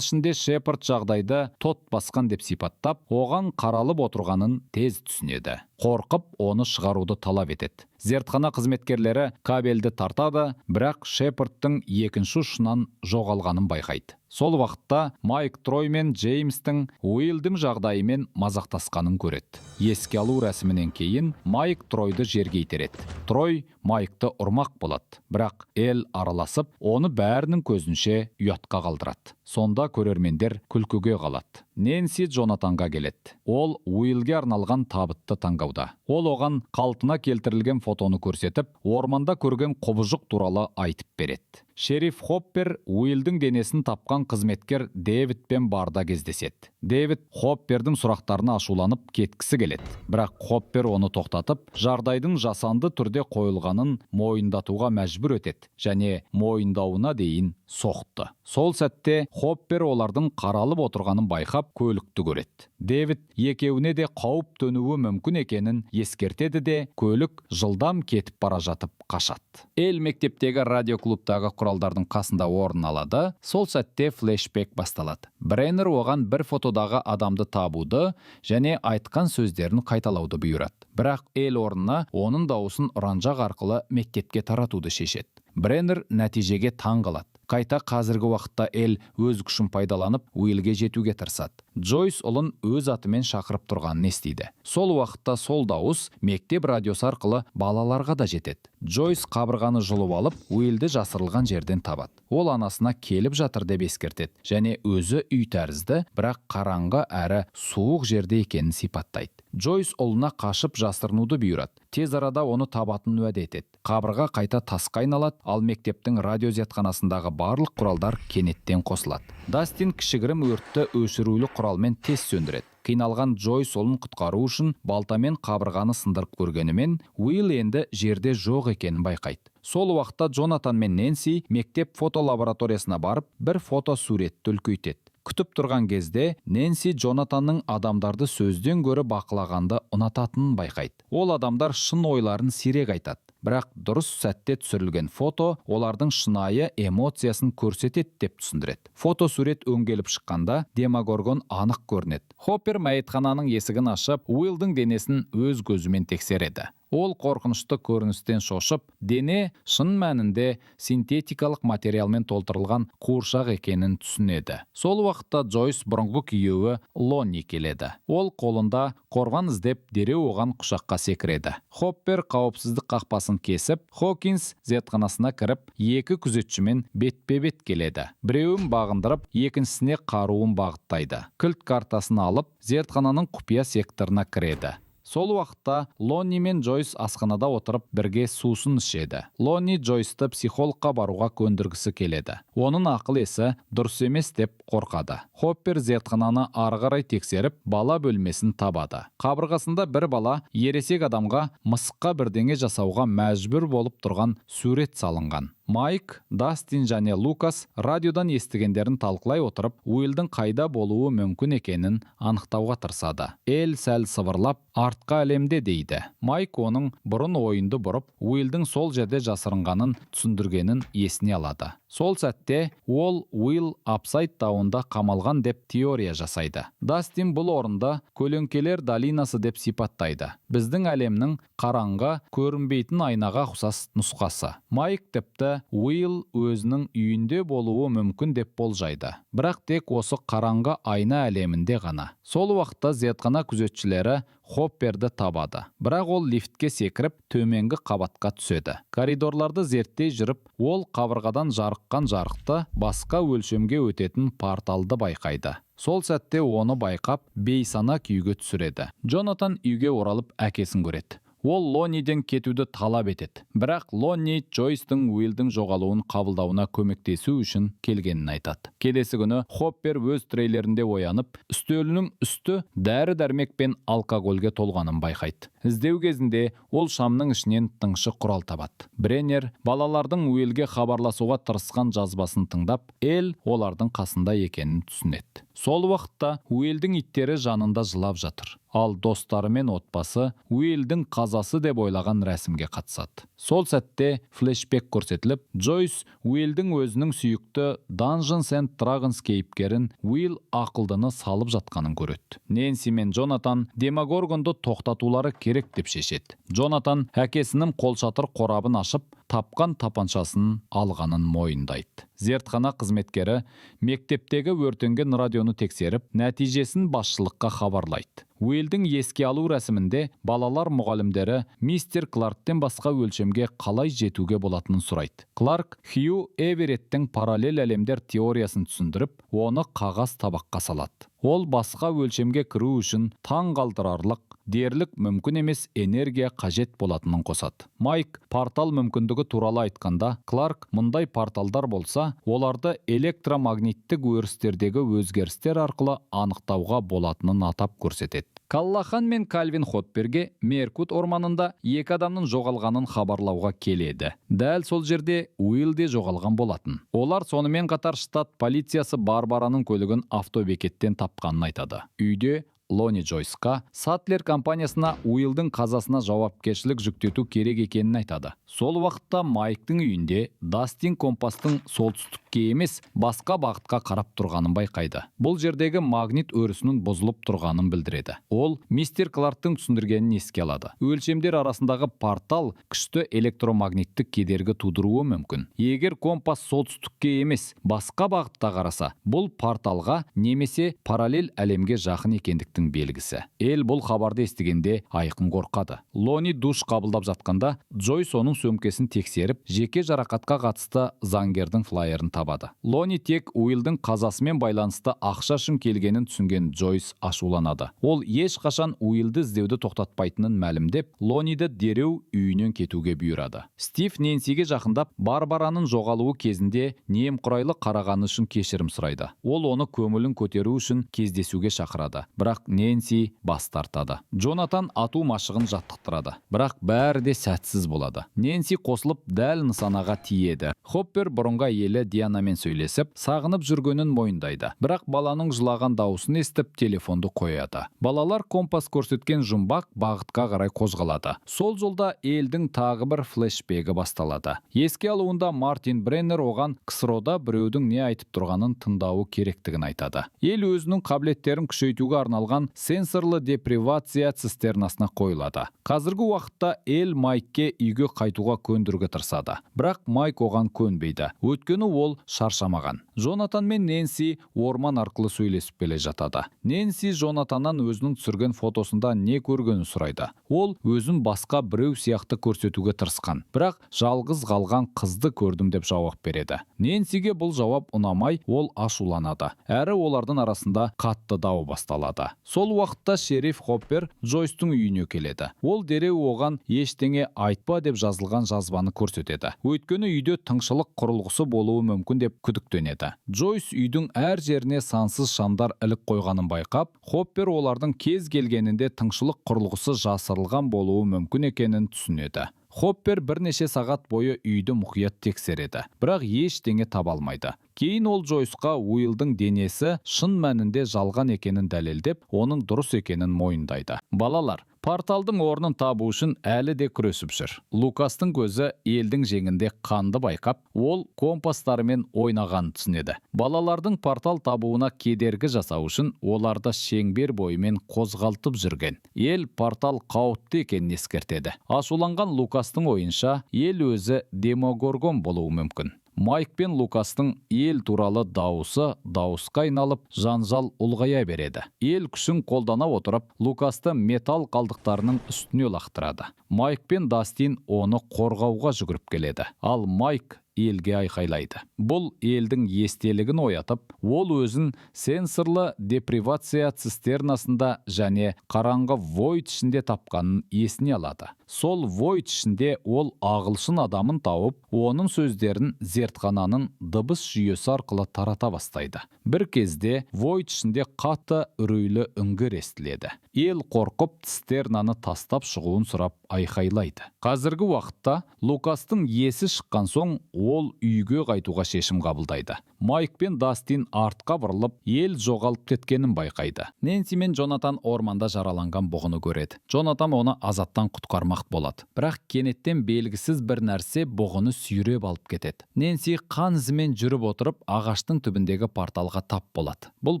ішінде Шепард жағдайды тот басқан деп сипаттап, оған қаралып отырғанын тез түсінеді. Қорқып, оны шығаруды талап етеді. Зертхана қызметкерлері кабельді тартады, бірақ Шепардтың екінші ұшынан жоғалғанын байқайды. Сол уақытта Майк Трой мен Джеймстің Уиллдің жағдайымен мазақтасқанын көреді. Еске алу рәсімінен кейін Майк Тройды жерге итереді. Трой Майкты ұрмақ болады, бірақ Эл араласып, оны бәрінің көзінше ұятқа қалдырады. Сонда көрермендер күлкіге қалады. Нэнси Джонатанға келеді. Ол Уиллге арналған табытты таңдауда. Ол оған қалпына келтірілген фотоны көрсетіп, орманда көрген құбыжық туралы айтып береді. Шериф Хоппер Уиллдің денесін тапқан қызметкер Дэвидпен барда кездеседі. Дэвид Хоппердің сұрақтарына ашуланып кеткісі келеді. Бірақ Хоппер оны тоқтатып, жағдайдың жасанды түрде қойылғанын мойындатуға мәжбүр етеді және мойындауына дейін соқты. Сол сәтте Хоппер олардың қаралып отырғанын байқап, көлікті көреді. Дэвид екеуіне де қауіп төнуі мүмкін екенін ескертеді де, көлік жылдам кетіп бара жатып қашады. Эл мектептегі радиоклубтағы құралдардың қасында орын алады. Сол сәтте флешбек басталады. Бреннер оған бір фотодағы адамды табуды және айтқан сөздерін қайталауды бұйырады. Бірақ Эл орнына оның дауысын ұранжақ арқылы мектепке таратуды шешеді. Бреннер нәтижеге таң қалады. Қайта қазіргі уақытта Эл өз күшін пайдаланып, Уиллге жетуге тырысады. Джойс ұлын өз атымен шақырып тұрғанын естиді. Сол уақытта сол дауыс мектеп радиосы арқылы балаларға да жетеді. Джойс қабырғаны жұлып алып, Уиллді жасырылған жерден табады. Ол анасына келіп жатыр деп ескертеді және өзі үй тәрізді, бірақ қараңғы әрі суық жерде екенін сипаттайды. Джойс ұлына қашып жасырынуды бұйырады. Тез арада оны табатынын уәде етеді. Қабырға қайта тасқа айналады, ал мектептің радиозертханасындағы барлық құралдар кенеттен қосылады. Дастин кішігірім өртті өшірулі құралмен тез сөндіреді. Қиналған Джойс ұлын құтқару үшін балтамен қабырғаны сындырып көргенімен, Уилл енді жерде жоқ екенін байқайды. Сол уақытта Джонатан мен Нэнси мектеп фотолабораториясына барып, бір фото суретті үлкейтеді. Күтіп тұрған кезде Нэнси Джонатанның адамдарды сөзден гөрі бақылағанды ұнататынын байқайды. Ол адамдар шын ойларын сирек айтады. Бірақ дұрыс сәтте түсірілген фото олардың шынайы эмоциясын көрсетеді деп түсіндіреді. Фото сурет өңгеліп шыққанда Демогоргон анық көрінеді. Хоппер мәйітхананың есігін ашып, Уиллдің денесін өз көзімен тексереді. Ол қорқынышты көріністен шошып, дене шын мәнінде синтетикалық материалмен толтырылған қуыршақ екенін түсінеді. Сол уақытта Джойс бұрынғы күйеуі Лонни келеді. Ол қолында қорған іздеп дереу оған құшаққа секіреді. Хоппер қауіпсіздік қақпасын кесіп, Хокинс зертханасына кіріп, екі күзетшімен бетпе-бет келеді. Біреуін бағындырып, екіншісіне қаруын бағыттайды. Кілт картасын алып, зертхананың құпия секторына кіреді. Сол уақытта Лонни мен Джойс асханада отырып, бірге сусын ішеді. Лонни Джойсты психологқа баруға көндіргісі келеді. Оның ақыл есі дұрыс емес деп қорқады. Хоппер зертхананы ары қарай тексеріп, бала бөлмесін табады. Қабырғасында бір бала ересек адамға мысыққа бірдеңе жасауға мәжбүр болып тұрған сурет салынған. Майк, Дастин және Лукас радиодан естігендерін талқылай отырып, Уиллдің қайда болуы мүмкін екенін анықтауға тырысады. Эл сәл сыбырлап, «Артқы әлемде» дейді. Майк оның бұрын ойынды бұрып, Уиллдің сол жерде жасырынғанын түсіндіргенін есіне алады. Сол сәтте ол Уилл Апсайд тауында қамалған деп теория жасайды. Дастин бұл орынды көлеңкелер долинасы деп сипаттайды. Біздің әлемнің қараңғы, көрінбейтін айнаға ұқсас нұсқасы. Майк тіпті Уилл өзінің үйінде болуы мүмкін деп болжайды. Бірақ тек осы қараңғы айна әлемінде ғана. Сол уақытта зертхана күзетшілері Хопперді табады. Бірақ ол лифтке секіріп, төменгі қабатқа түседі. Коридорларды зерттей жүріп, ол қабырғадан жарыққан жарықты басқа өлшемге өтетін порталды байқайды. Сол сәтте оны байқап, бейсана күйге түсіреді. Джонатан үйге оралып, әкесін көреді. Ол Лонниден кетуді талап етеді. Бірақ Лонни Джойстың Уиллдің жоғалуын қабылдауына көмектесу үшін келгенін айтады. Келесі күні Хоппер өз трейлерінде оянып, үстелінің үсті дәрі-дәрмек пен алкогольге толғанын байқайды. Іздеу кезінде ол шамның ішінен тыңшы құрал табады. Бреннер балалардың Уиллге хабарласуға тырысқан жазбасын тыңдап, Эл олардың қасында екенін түсінеді. Сол уақытта Уиллдің иттері жанында жылап жатыр. Ал достары мен отбасы Уиллдің қазасы деп ойлаған рәсімге қатысады. Сол сәтте флешбек көрсетіліп, Джойс Уиллдің өзінің сүйікті Dungeons and Dragons кейіпкерін Уилл ақылдыны салып жатқанын көреді. Нэнси мен Джонатан Демогоргонды тоқтатулары керек деп шешеді. Джонатан әкесінің қолшатыр қорабын ашып, тапқан тапаншасын алғанын мойындайды. Зертхана қызметкері мектептегі өртенген радионы тексеріп, нәтижесін басшылыққа хабарлайды. Уиллдің еске алу рәсімінде балалар мұғалімдері мистер Кларктен басқа өлшемге қалай жетуге болатынын сұрайды. Кларк Хью Эвереттің параллель әлемдер теориясын түсіндіріп, оны қағаз табаққа салады. Ол басқа өлшемге кіру үшін таң қалдырарлық, дерлік мүмкін емес энергия қажет болатынын қосады. Майк портал мүмкіндігі туралы айтқанда, Кларк мұндай порталдар болса, оларды электромагниттік өрістердегі өзгерістер арқылы анықтауға болатынын атап көрсетеді. Каллахан мен Кальвин Хопперге Меркут орманында екі адамның жоғалғанын хабарлауға келеді. Дәл сол жерде Уилл де жоғалған болатын. Олар сонымен қатар штат полициясы Барбараның көлігін автобекеттен тапқанын айтады. Үйде Лони Джойсқа Сатлер компаниясына Уиллдің қазасына жауапкершілік жүктету керек екенін айтады. Сол уақытта Майктың үйінде Дастин компастың солтүстікке емес, басқа бағытқа қарап тұрғанын байқайды. Бұл жердегі магнит өрісінің бұзылып тұрғанын білдіреді. Ол мистер Кларктың түсіндіргенін еске алады. Өлшемдер арасындағы портал күшті электромагниттік кедергі тудыруы мүмкін. Егер компас солтүстікке емес, басқа бағытта қараса, бұл порталға немесе параллель әлемге жақын екендіктің белгісі. Эл бұл хабарды естігенде айқын қорқады. Лони душ қабылдап жатқанда Джойс оның сөмкесін тексеріп, жеке жарақатқа қатысты заңгердің флайерін табады. Лони тек Уиллдің қазасымен байланысты ақша үшін келгенін түсінген Джойс ашуланады. Ол ешқашан Уиллді іздеуді тоқтатпайтынын мәлімдеп, Лониді дереу үйінен кетуге бұйырады. Стив Нэнсиге жақындап, Барбараның жоғалуы кезінде немқұрайлы қарағаны үшін кешірім сұрайды. Ол оны көңілін көтеру үшін кездесуге шақырады. Бірақ Нэнси бас тартады. Джонатан ату машығын жаттықтырады. Бірақ бәрі де сәтсіз болады. Нэнси қосылып, дәл нысанаға тиеді. Хоппер бұрынғы әйелі Дианамен сөйлесіп, сағынып жүргенін мойындайды. Бірақ баланың жылаған дауысын естіп, телефонды қояды. Балалар компас көрсеткен жұмбақ бағытқа қарай қозғалады. Сол жолда Элдің тағы бір флешбегі басталады. Еске алуында Мартин Бреннер оған КСРО-да біреудің не айтып тұрғанын тыңдауы керектігін айтады. Эл өзінің қабілеттерін күшейтуге арналған сенсорлы депривация цистернасына қойылады. Қазіргі уақытта Эл Майкке үйге қайтуға көндіруге тырысады. Бірақ Майк оған көнбейді, өйткені ол шаршамаған. Джонатан мен Нэнси орман арқылы сөйлесіп келе жатады. Нэнси Джонатаннан өзінің түсірген фотосында не көргенін сұрайды. Ол өзін басқа біреу сияқты көрсетуге тырысқан, бірақ жалғыз қалған қызды көрдім деп жауап береді. Нэнсиге бұл жауап ұнамай, ол ашуланады. Әрі олардың арасында қатты дау басталады. Сол уақытта шериф Хоппер Джойстың үйіне келеді. Ол дереу оған ештеңе айтпа деп жазылған жазбаны көрсетеді. Өйткені үйде тыңшылық құрылғысы болуы мүмкін деп күдіктенеді. Джойс үйдің әр жеріне сансыз шамдар іліп қойғанын байқап, Хоппер олардың кез келгенінде тыңшылық құрылғысы жасырылған болуы мүмкін екенін түсінеді. Хоппер бірнеше сағат бойы үйді мұқият тексереді, бірақ ештеңе таба алмайды. Кейін ол Джойсқа Уиллдың денесі шын мәнінде жалған екенін дәлелдеп, оның дұрыс екенін мойындайды. Балалар порталдың орнын табу үшін әлі де күресіп жүр. Лукастың көзі елдің жеңінде қанды байқап, ол компастарымен ойнағанын түсінеді. Балалардың портал табуына кедергі жасау үшін оларды шеңбер бойымен қозғалтып жүрген. Ел портал қауіпті екенін ескертеді. Ашуланған Лукастың ойынша, ел өзі Демогоргон болуы мүмкін. Майк пен Лукастың ел туралы дауысы дауысқа айналып, жанжал ұлғая береді. Ел күшін қолдана отырып, Лукасты металл қалдықтарының үстіне лақтырады. Майк пен Дастин оны қорғауға жүгіріп келеді. Ал Майк елге айқайлайды. Бұл елдің естелігін оятып, ол өзін сенсорлы депривация цистернасында және қараңғы войд ішінде тапқанын есіне алады. Сол войд ішінде ол ағылшын адамын тауып, оның сөздерін зертхананың дыбыс жүйесі арқылы тарата бастайды. Бір кезде войд ішінде қатты үрейлі үңгір естіледі. Ел қорқып, цистернаны тастап шығуын сұрап айқайлайды. Қазіргі уақытта Лукастың есі шыққан соң, ол үйге қайтуға шешім қабылдайды. Майк пен Дастин артқа бұрылып, ел жоғалып кеткенін байқайды. Нэнси мен Джонатан орманда жараланған бұғыны көреді. Джонатан оны азаптан құтқармақ болады. Бірақ кенеттен белгісіз бір нәрсе бұғыны сүйреп алып кетеді. Нэнси қан ізімен жүріп отырып, ағаштың түбіндегі порталға тап болады. Бұл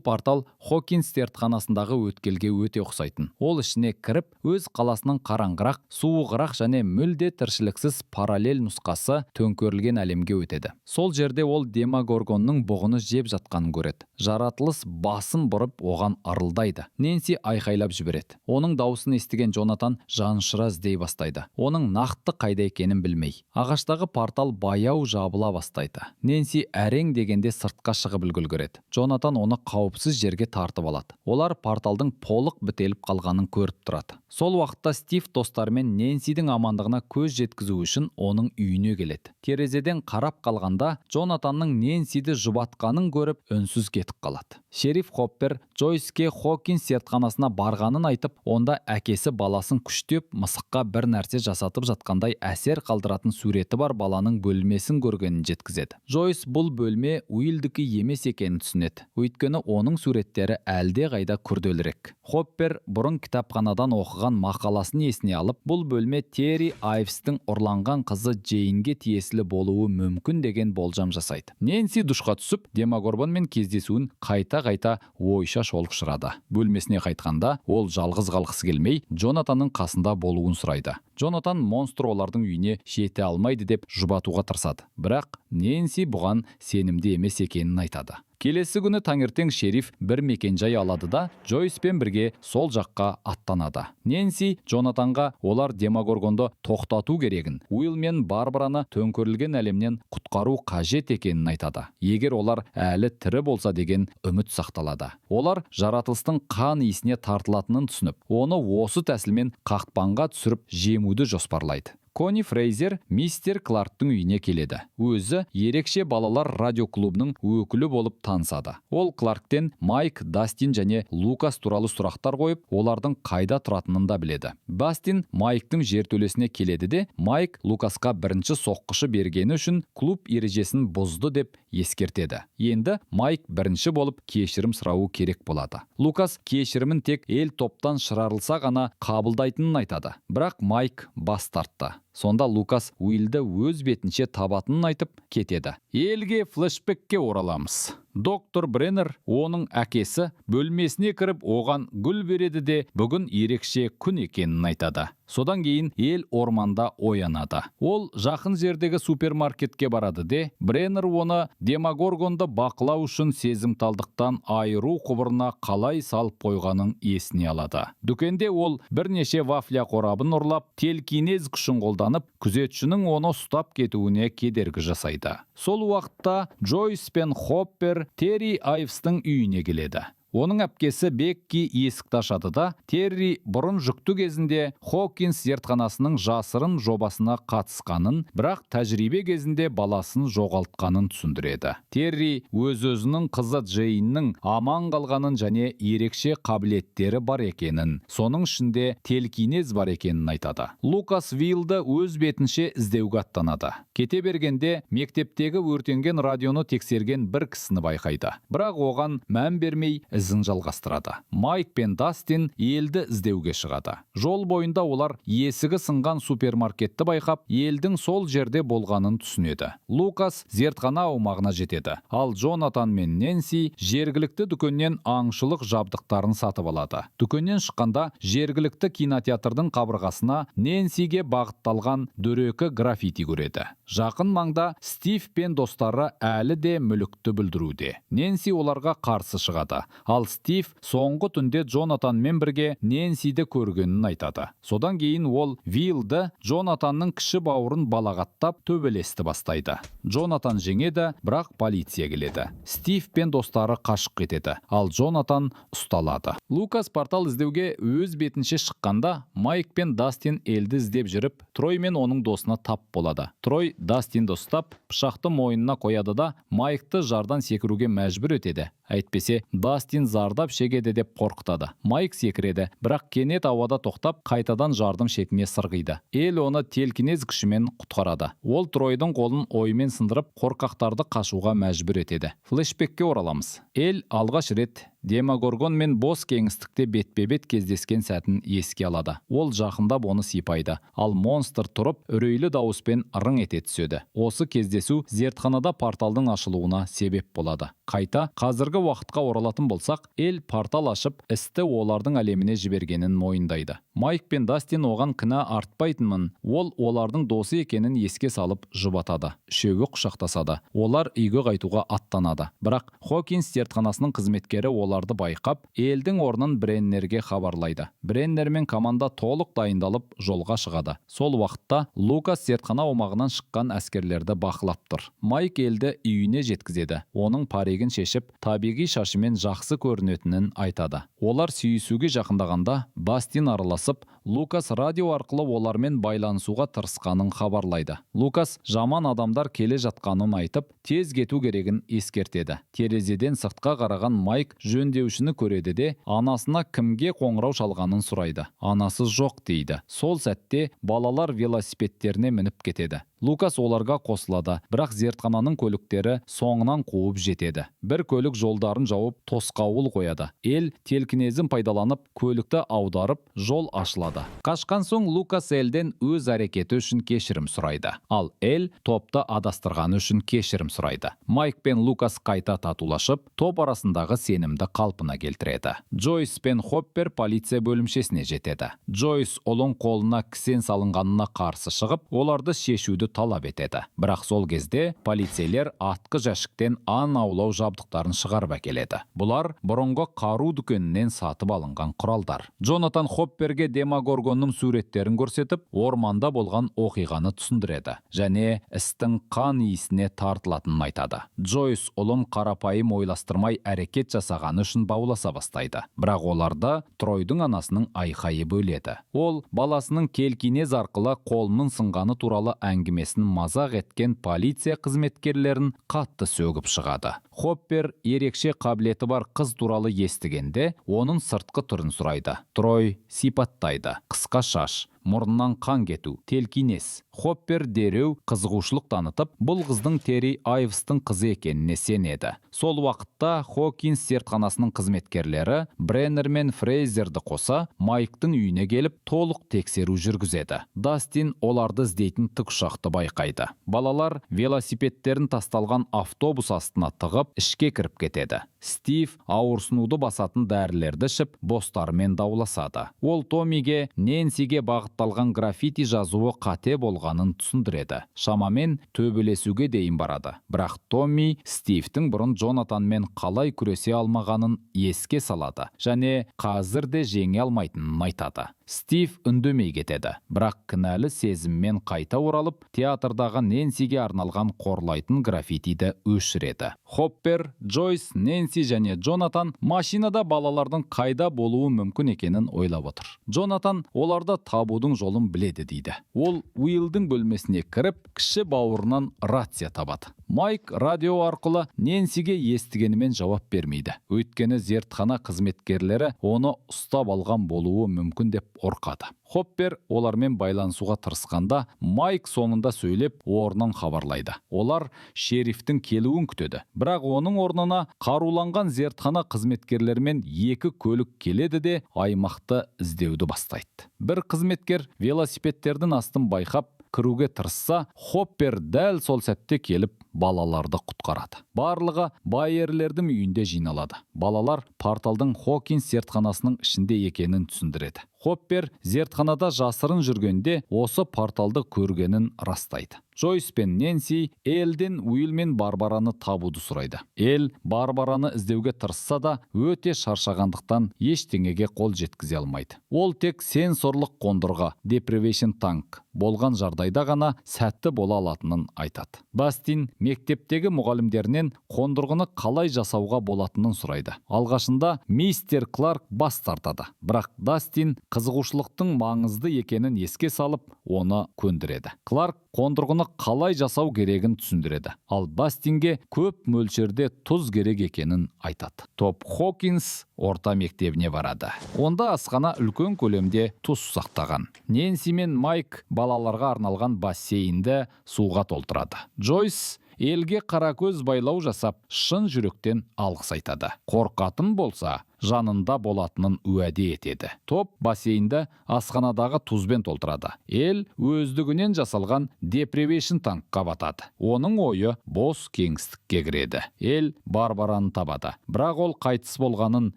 портал Хокинс зертханасындағы өткелге өте ұқсайтын. Ол ішіне кіріп, өз қаласының қараңғырақ, суығырақ және мүлде тіршіліксіз параллель нұсқасы төңкерілген әлемге өтеді. Сол жерде ол Демогоргонның бұғыны жеп жатқанын көреді. Жаратылыс басын бұрып, оған ырылдайды. Нэнси айқайлап жібереді. Оның дауысын естіген Джонатан жанұшыра іздей бастайды. Оның нақты қайда екенін білмей. Ағаштағы портал баяу жабыла бастайды. Нэнси әрең дегенде сыртқа шығып үлгереді. Джонатан оны қауіпсіз жерге тартып алады. Олар порталдың толық бітеліп қалғанын көріп тұрады. Сол уақытта Стив достарымен Нэнсидің амандығына көз жеткізу үшін оның үйіне келеді. Терезеден қарап қалғанда Джонатанның Нэнсиді жұбатқанын көріп, үнсіз кетіп қалады. Шериф Хоппер Джойске Хокинс зертханасына барғанын айтып, онда әкесі баласын күштеп мысыққа бір нәрсе жасатып жатқандай әсер қалдыратын суреті бар баланың бөлмесін көргенін жеткізеді. Джойс бұл бөлме Уилдікі емес екенін түсінеді. Өйткені оның суреттері әлде қайда күрделірек. Хоппер бұрын кітапханадан оқыған мақаласын есіне алып, бұл бөлме Терри Айвстің ұрланған қызы Джейнге тиесілі болуы мүмкін деген болжам жасайды. Нэнси душқа түсіп, Демогоргонмен кездесуін қайта-қайта ойша шолып шығады. Бөлмесіне қайтқанда, ол жалғыз қалғысы келмей, Джонатанның қасында болуын сұрайды. Джонатан монстр олардың үйіне жете алмайды деп жұбатуға тырысады. Бірақ Нэнси бұған сенімді емес екенін айтады. Келесі күні таңертең шериф бір мекенжай алады да, Джойспен бірге сол жаққа аттанады. Нэнси Джонатанға олар Демогоргонды тоқтату керегін, Уилл мен Барбараны төңкерілген әлемнен құтқару қажет екенін айтады. Егер олар әлі тірі болса деген үміт сақталады. Олар жаратылыстың қан иісіне тартылатынын түсініп, оны осы тәсілмен қақпанға түсіріп жемуді жоспарлайды. Кони Фрейзер мистер Кларктың үйіне келеді. Өзі ерекше балалар радиоклубының өкілі болып танысады. Ол Кларктен Майк, Дастин және Лукас туралы сұрақтар қойып, олардың қайда тұратынын да біледі. Дастин Майктың жертөлесіне келеді де, Майк Лукасқа бірінші соққышы бергені үшін клуб ережесін бұзды деп ескертеді. Енді Майк бірінші болып кешірім сұрауы керек болады. Лукас кешірімін тек ел топтан шығарылса ғана қабылдайтынын айтады. Бірақ Майк бас тартты. Сонда Лукас Уиллді өз бетінше табатынын айтып кетеді. Элге флешбекке ораламыз. Доктор Бреннер, оның әкесі, бөлмесіне кіріп, оған гүл береді де, бүгін ерекше күн екенін айтады. Содан кейін Эл орманда оянады. Ол жақын жердегі супермаркетке барады де, Бреннер оны Демогоргонды бақылау үшін сезімталдықтан айыру құбырына қалай салып қойғанын есіне алады. Дүкенде ол бірнеше вафля қорабын ұрлап, телекинез күшін қолданып, күзетшінің оны ұстап кетуіне кедергі жасайды. Сол уақытта Джойс пен Хоппер Терри Айвстың үйіне келеді. Оның әпкесі Бекки есікті ашады да, Терри бұрын жүкті кезінде Хокинс зертханасының жасырын жобасына қатысқанын, бірақ тәжірибе кезінде баласын жоғалтқанын түсіндіреді. Терри өз-өзінің қызы Джейннің аман қалғанын және ерекше қабілеттері бар екенін, соның ішінде телекинез бар екенін айтады. Лукас Виллді өз бетінше іздеуге аттанады. Кете бергенде мектептегі өртенген радионы тексерген бір кісіні байқайды. Бірақ оған мән бермей ізін жалғастырады. Майк пен Дастин Элді іздеуге шығады. Жол бойында олар есігі сынған супермаркетті байқап, Элдің сол жерде болғанын түсінеді. Лукас зертхана аумағына жетеді. Ал Джонатан мен Нэнси жергілікті дүкеннен аңшылық жабдықтарын сатып алады. Дүкеннен шыққанда жергілікті кинотеатрдың қабырғасына Нэнсиге бағытталған дөрекі граффити көреді. Жақын маңда Стив пен достары әлі де мүлікті бүлдіруде. Нэнси оларға қарсы шығады. Ал Стив соңғы түнде Джонатанмен бірге Нэнсиді көргенін айтады. Содан кейін ол Виллді, Джонатанның кіші бауырын, балағаттап, төбелесті бастайды. Джонатан жеңеді, бірақ полиция келеді. Стив пен достары қашып кетеді, ал Джонатан ұсталады. Лукас портал іздеуге өз бетінше шыққанда, Майк пен Дастин Элді іздеп жүріп, Трой мен оның досына тап болады. Трой Дастинді ұстап, пышақты мойнына қояды да, Майкты жардан секіруге мәжбүр етеді. Әйтпесе Дастин зардап шегеді деп қорқытады. Майк секіреді, бірақ кенет ауада тоқтап, қайтадан жардың шетіне сырғиды. Эл оны телекинез күшімен құтқарады. Ол Тройдың қолын оймен сындырып, қорқақтарды қашуға мәжбүр етеді. Флешбекке ораламыз. Эл алғаш рет Демогоргон мен бос кеңістікте бетпе-бет кездескен сәтін еске алады. Ол жақындап оны сипайды, ал монстр тұрып, үрейлі дауыспен ырың ете түседі. Осы кездесу зертханада порталдың ашылуына себеп болады. Қайта қазіргі уақытқа оралатын болсақ, Эл портал ашып, істі олардың әлеміне жібергенін мойындайды. Майк пен Дастин оған кінә артпайтынын, ол олардың досы екенін еске салып, жұбатады. Үшеуі құшақтасады. Олар үйге қайтуға аттанады, бірақ Хокинс зертханасының қызметкері оларды байқап, Элдің орнын Бреннерге хабарлайды. Бреннер мен команда толық дайындалып, жолға шығады. Сол уақытта Лукас зертхана аумағынан шыққан әскерлерді бақылап тұр. Майк Элді үйіне жеткізеді. Оның паригін шешіп, табиғи шашымен жақсы көрінетінін айтады. Олар сүйісуге жақындағанда, Дастин араласып, Лукас радио арқылы олармен байланысуға тырысқанын хабарлайды. Лукас жаман адамдар келе жатқанын айтып, тез кету керегін ескертеді. Терезеден сыртқа қараған Майк жөндеушіні көреді де, анасына кімге қоңырау шалғанын сұрайды. Анасы жоқ дейді. Сол сәтте балалар велосипедтеріне мініп кетеді. Лукас оларға қосылады, бірақ зертхананың көліктері соңынан қуып жетеді. Бір көлік жолдарын жауып, тосқауыл қояды. Эл телекинезін пайдаланып, көлікті аударып, жол ашылады. Қашқан соң Лукас Элден өз әрекеті үшін кешірім сұрайды, ал Эл топты адастырғаны үшін кешірім сұрайды. Майк пен Лукас қайта татулашып, топ арасындағы сенімді қалпына келтіреді. Джойс пен Хоппер полиция бөлімшесіне жетеді. Джойс ұлын қолына кісен салынғанына қарсы шығып, оларды шешуді талап етеді. Бірақ сол кезде полицейлер атқы жәшіктен аң аулау жабдықтарын шығарып әкеледі. Бұлар бұрынғы қару дүкенінен сатып алынған құралдар. Джонатан Хопперге Демогоргонның суреттерін көрсетіп, орманда болған оқиғаны түсіндіреді және істің қан иісіне тартылатынын айтады. Джойс ұлын қарапайым ойластырмай әрекет жасағаны үшін бауласа бастайды, бірақ оларды Тройдың анасының айқайы бөледі. Ол баласының телекинез арқылы қолының сынғаны туралы әңгімесін мазақ еткен полиция қызметкерлерін қатты сөгіп шығады. Хоппер ерекше қабілеті бар қыз туралы естігенде, оның сыртқы түрін сұрайды. Трой сипаттайды: қысқа шаш, Мұрнынан қан кету, телекинез. Хоппер дереу қызығушылық танытып, бұл қыздың Терри Айвстың қызы екеніне сенеді. Сол уақытта Хокинс зертханасының қызметкерлері Бреннер мен Фрейзерді қоса Майктың үйіне келіп, толық тексеру жүргізеді. Дастин оларды іздейтін тікұшақты байқайды. Балалар велосипедтерін тасталған автобус астына тығып, ішке кіріп кетеді. Стив ауырсынуды басатын дәрілерді ішіп, достарымен дауласады. Ол Томиге Нэнсиге бағытталған граффити жазуы қате болғанын түсіндіреді. Шамамен төбелесуге дейін барады. Бірақ Томми Стивтің бұрын Джонатанмен қалай күресе алмағанын еске салады және қазір де жеңе алмайтынын айтады. Стив үндемей кетеді, бірақ кінәлі сезіммен қайта оралып, театрдағы Нэнсиге арналған қорлайтын граффитиді өшіреді. Хоппер, Джойс, Нэнси және Джонатан машинада балалардың қайда болуы мүмкін екенін ойлап отыр. Джонатан оларды табудың жолын біледі дейді. Ол Уиллдің бөлмесіне кіріп, кіші бауырынан рация табады. Майк радио арқылы Нэнсиге естігенімен жауап бермейді. Өйткені зертхана қызметкерлері оны ұстап алған болуы мүмкін деп қорқады. Хоппер олармен байланысуға тырысқанда, Майк соңында сөйлеп, орнын хабарлайды. Олар шерифтің келуін күтеді. Бірақ оның орнына қаруланған зертхана қызметкерлерімен екі көлік келеді де, аймақты іздеуді бастайды. Бір қызметкер велосипедтердің астын байқап, кіруге тырысса, Хоппер дәл сол сәтте келіп балаларды құтқарады. Барлығы Байерлердің үйінде жиналады. Балалар порталдың Хокинс зертханасының ішінде екенін түсіндіреді. Хоппер зертханада жасырын жүргенде осы порталды көргенін растайды. Джойс пен Нэнси Элден Уилл мен Барбараны табуды сұрайды. Эл Барбараны іздеуге тырысса да, өте шаршағандықтан ештеңеге қол жеткізе алмайды. Ол тек сенсорлық қондырғы, deprivation tank болған жағдайда ғана сәтті бола алатынын айтады. Дастин мектептегі мұғалімдерінен қондырғыны қалай жасауға болатынын сұрайды. Алғашында мистер Кларк бас тартады, бірақ Дастин қызығушылықтың маңызды екенін еске салып, оны көндіреді. Кларк қондырғыны қалай жасау керегін түсіндіреді, ал Дастинге көп мөлшерде тұз керек екенін айтады. Топ Хокинс орта мектебіне барады. Онда асхана үлкен көлемде тұз сақтаған. Нэнси мен Майк балаларға арналған бассейнді суға толтырады. Джойс елге қаракөз байлау жасап, шын жүректен алғыс айтады. Қорқатын болса, жанында болатынын уәде етеді. Топ бассейнді асханадағы тұзбен толтырады. Эл өздігінен жасалған deprivation танкқа батады. Оның ойы бос кеңістікке кіреді. Эл Барбараны табады. Бірақ ол қайтыс болғанын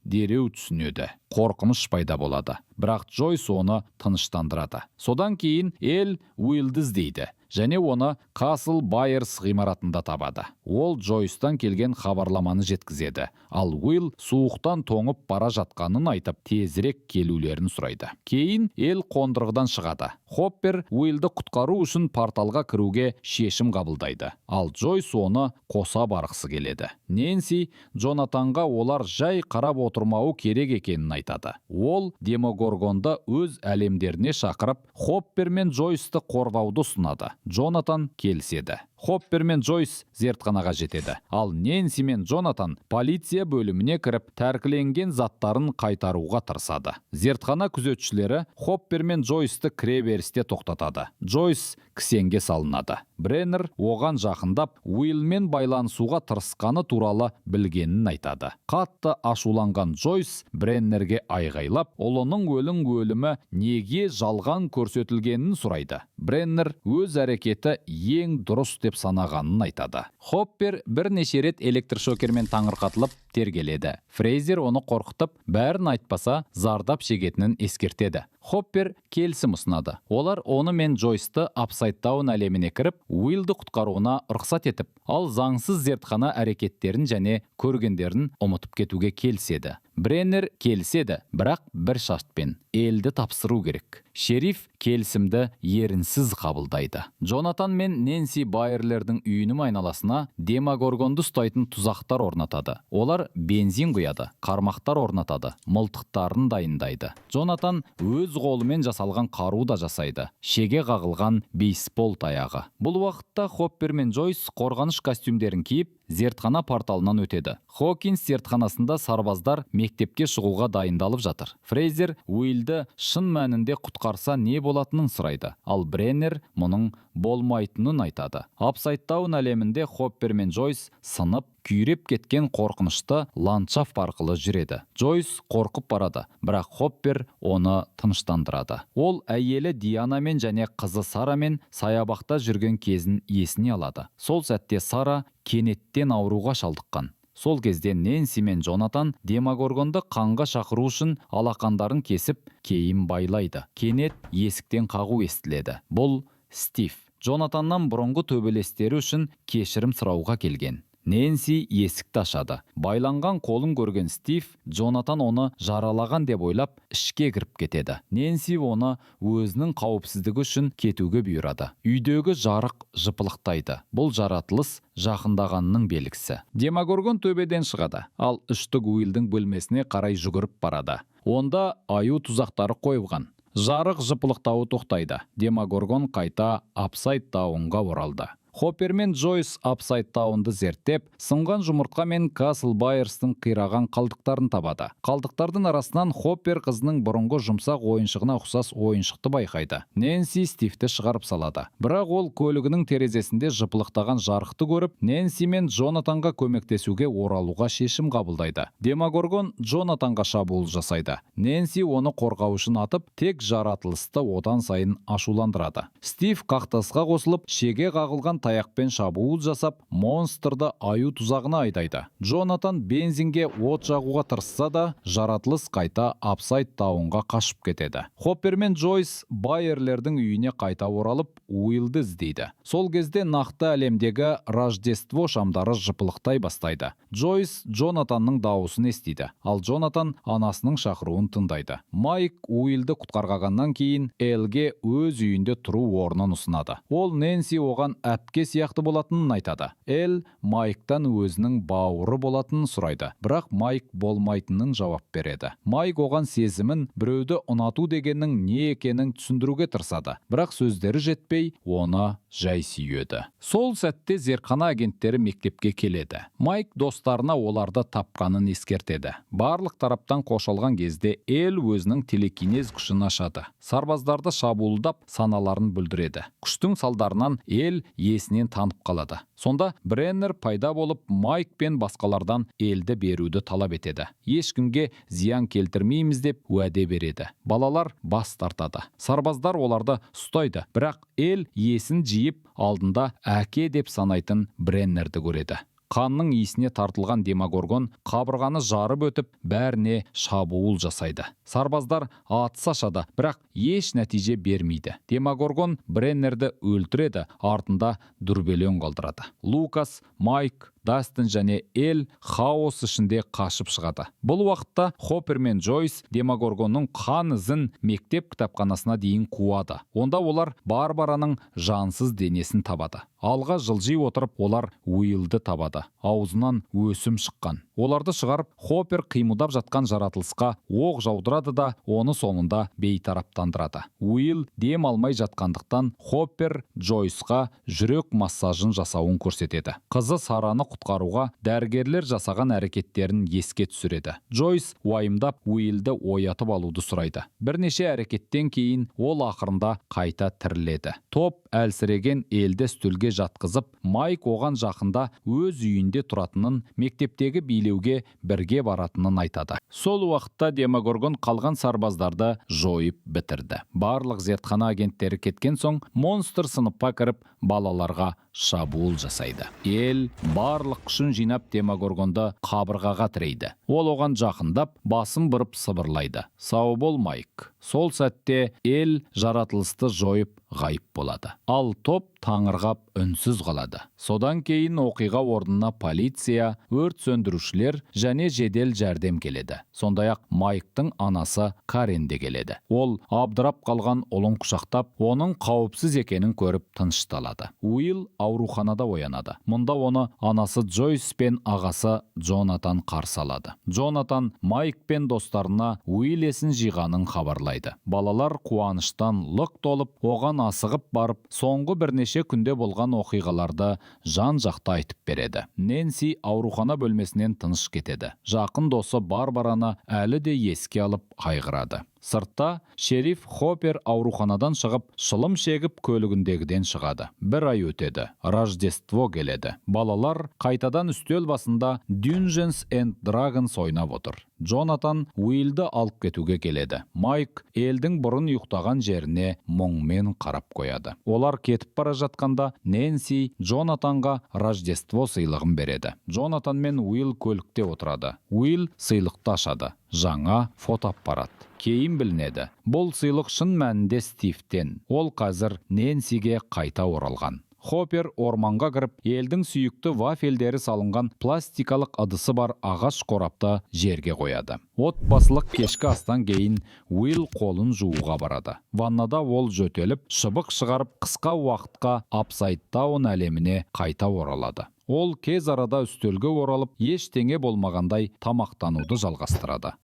дереу түсінеді. Қорқыныш пайда болады. Бірақ Джойс оны тыныштандырады. Содан кейін Эл Уиллді іздейді және оны Касл Байерс ғимаратында табады. Ол Джойстан келген хабарламаны жеткізеді. Ал Уилл суықтан тоңып бара жатқанын айтып, тезірек келулерін сұрайды. Кейін Эл қондырғыдан шығады. Хоппер Уиллді құтқару үшін порталға кіруге шешім қабылдайды. Ал Джойс оны қоса барғысы келеді. Нэнси Джонатанға олар жай қарап отырмауы керек екенін айтады. Ол Демогоргонды өз әлемдеріне шақырып, Хоппер мен Джойсты қорғауды ұсынады. Джонатан келіседі. Хоппер мен Джойс зертханаға жетеді. Ал Нэнси мен Джонатан полиция бөліміне кіріп, тәркіленген заттарын қайтаруға тырысады. Зертхана күзетшілері Хоппер мен Джойсты кіреберісте тоқтатады. Джойс кісенге салынады. Бреннер оған жақындап, Уиллмен байланысуға тырысқаны туралы білгенін айтады. Қатты ашуланған Джойс Бреннерге айғайлап, ұлының өлімі неге жалған көрсетілгенін сұрайды. Бреннер өз әрекеті ең дұрыс деп санағанын айтады. Хоппер бірнеше рет электрошокермен таңырқатылып тергеледі. Фрейзер оны қорқытып, бәрін айтпаса зардап шегетінін ескертеді. Хоппер келісім ұсынады. Олар оны мен Джойсты Апсайд Даун әлеміне кіріп, Уиллді құтқаруына рұқсат етіп, ал заңсыз зертхана әрекеттерін және көргендерін ұмытып кетуге келіседі. Бреннер келіседі, бірақ бір шартпен: Элді тапсыру керек. Шериф келісімді ерінсіз қабылдайды. Джонатан мен Нэнси Байерлердің үйінің айналасына Демогоргонды ұстайтын тұзақтар орнатады. Олар бензин құяды, қармақтар орнатады, мылтықтарын дайындайды. Джонатан өз қолымен жасалған қару да жасайды. Шеге қағылған бейсбол таяғы. Бұл уақытта Хоппер мен Джойс қорғаныш костюмдерін киіп, Зертхана порталынан өтеді. Хокинс зертханасында сарбаздар мектепке шығуға дайындалып жатыр. Фрейзер Уиллді шын мәнінде құтқарса не болатынын сұрайды, ал Бреннер мұның болмайтынын айтады. Апсайд-Даун әлемінде Хоппер мен Джойс сынып, күйреп кеткен қорқынышты ландшафт арқылы жүреді. Джойс қорқып барады, бірақ Хоппер оны тыныштандырады. Ол әйелі Дианамен және қызы Сарамен саябақта жүрген кезін есіне алады. Сол сәтте Сара кенеттен ауруға шалдыққан. Сол кезде Нэнси мен Джонатан Демогоргонды қанға шақыру үшін алақандарын кесіп, кейін байлайды. Кенет есіктен қағу естіледі. Бұл Стив. Джонатаннан бұрынғы төбелестері үшін кешірім сұрауға келген. Нэнси есікті ашады. Байланған қолын көрген Стив Джонатан оны жаралаған деп ойлап, ішке кіріп кетеді. Нэнси оны өзінің қауіпсіздігі үшін кетуге бұйырады. Үйдегі жарық жыпылықтайды. Бұл жаратылыс жақындағанының белгісі. Демогоргон төбеден шығады, ал үштік Уиллдің бөлмесіне қарай жүгіріп барады. Онда аю тұзақтары қойылған. Жарық жыпылықтауы тоқтайды. Демогоргон қайта Апсайд Даунға оралды. Хоппер мен Джойс Апсайд Даунды зерттеп, сынған жұмыртқа мен Касл Байерстің қираған қалдықтарын табады. Қалдықтардың арасынан Хоппер қызының бұрынғы жұмсақ ойыншығына ұқсас ойыншықты байқайды. Нэнси Стивті шығарып салады. Бірақ ол көлігінің терезесінде жыпылықтаған жарықты көріп, Нэнси мен Джонатанға көмектесуге оралуға шешім қабылдайды. Демогоргон Джонатанға шабуыл жасайды. Нэнси оны қорғау үшін атып, тек жаратылысты одан сайын ашуландырады. Стив қақтығысқа қосылып, шеге қағылған таяқпен шабуыл жасап, монстрды аю тұзағына айдайды. Джонатан бензинге от жағуға тырысса да, жаратылыс қайта Апсайд Даунға қашып кетеді. Хоппер мен Джойс Байерлердің үйіне қайта оралып, Уиллді іздейді. Сол кезде нақты әлемдегі Рождество шамдары жыпылықтай бастайды. Джойс Джонатанның дауысын естиді, ал Джонатан анасының шақыруын тыңдайды. Майк Уиллді құтқарғаннан кейін Элге өз үйінде тұру орнын ұсынады. Ол Нэнси оған әпке сияқты болатынын айтады. Эл Майктан өзінің бауыры болатынын сұрайды, бірақ Майк болмайтынын жауап береді. Майк оған сезімін, біреуді ұнату дегеннің не екенін түсіндіруге тырысады, бірақ сөздері жетпей, оны жай сүйеді. Сол сәтте зертхана агенттері мектепке келеді. Майк достарына оларды тапқанын ескертеді. Барлық тараптан қоршалған кезде Эл өзінің телекинез күшін ашады. Сарбаздарды шабуылдап, саналарын бүлдіреді. Күштің салдарынан Эл есінен танып қалады. Сонда Бреннер пайда болып, Майк пен басқалардан Элді беруді талап етеді. Ешкімге зиян келтірмейміз деп уәде береді. Балалар бас тартады. Сарбаздар оларды ұстайды, бірақ Эл есін жиып, алдында әке деп санайтын Бреннерді көреді. Қанның иісіне тартылған Демогоргон қабырғаны жарып өтіп, бәріне шабуыл жасайды. Сарбаздар атыс ашады, бірақ еш нәтиже бермейді. Демогоргон Бреннерді өлтіреді, артында дүрбелең қалдырады. Лукас, Майк, Дастин және Эл хаос ішінде қашып шығады. Бұл уақытта Хоппер мен Джойс Демогоргонның қан ізін мектеп кітапханасына дейін қуады. Онда олар Барбараның жансыз денесін табады. Алға жылжи отырып, олар Уиллді табады. Аузынан өсім шыққан. Оларды шығарып, Хоппер қимылдап жатқан жаратылысқа оқ жаудырады да, оны соңында бейтараптандырады. Уилл дем алмай жатқандықтан Хоппер Джойсқа жүрек массажын жасауын көрсетеді. Қызы Сараны құтқаруға дәрігерлер жасаған әрекеттерін еске түсіреді. Джойс уайымдап Уиллді оятып алуды сұрайды. Бірнеше әрекеттен кейін ол ақырында қайта тіріледі. Топ әлсіреген Элді үстелге жатқызып, Майк оған жақында өз үйінде тұратынын, мектептегі билеуге бірге баратынын айтады. Сол уақытта Демогоргон қалған сарбаздарды жойып бітірді. Барлық зертхана агенттері кеткен соң, монстр сыныпқа кіріп, балаларға шабуыл жасайды. Эл барлық күшін жинап Демогоргонды қабырғаға тірейді. Ол оған жақындап, басын бұрып сыбырлайды. Сау бол, Майк. Сол сәтте Эл жаратылысты жойып ғайып болады. Ал топ таңырқап үнсіз қалады. Содан кейін оқиға орнына полиция, өрт сөндірушілер және жедел жәрдем келеді. Сондай-ақ Майктың анасы Карен де келеді. Ол абдырап қалған ұлын құшақтап, оның қауіпсіз екенін көріп тынышталады. Уилл ауруханада оянады. Мұнда оны анасы Джойс пен ағасы Джонатан қарсы алады. Джонатан Майк пен достарына Уилл есін жиғанын хабарлайды. хабарлайды. Балалар қуаныштан лық толып, оған асығып барып, соңғы бірнеше күнде болған оқиғаларды жан-жақты айтып береді. Нэнси аурухана бөлмесінен тыныш кетеді. Жақын досы Барбараны әлі де еске алып қайғырады. Сыртта шериф Хоппер ауруханадан шығып, шылым шегіп, көлігіндегіден шығады. Бір ай өтеді. Рождество келеді. Балалар қайтадан үстел басында Dungeons and Dragons ойнап отыр. Джонатан Уиллді алып кетуге келеді. Майк елдің бұрын ұйықтаған жеріне мұңмен қарап қояды. Олар кетіп бара жатқанда, Нэнси Джонатанға Рождество сыйлығын береді. Джонатан мен Уилл көлікте отырады. Уилл сыйлықты ашады. Жаңа фотоаппарат. Кейін білінеді, бұл сыйлық шын мәнінде Стивтен. Ол қазір Нэнсиге қайта оралған. Хоппер орманға кіріп, елдің сүйікті вафельдері салынған пластикалық ыдысы бар ағаш қорапты жерге қояды. Отбасылық кешкі астан кейін Уилл қолын жууға барады. Ваннада ол жөтеліп, шыбық шығарып, қысқа уақытқа Upside Down әлеміне қайта оралады. Ол тез арада үстелге оралып, ештеңе болмағандай тамақтануды жалғастырады.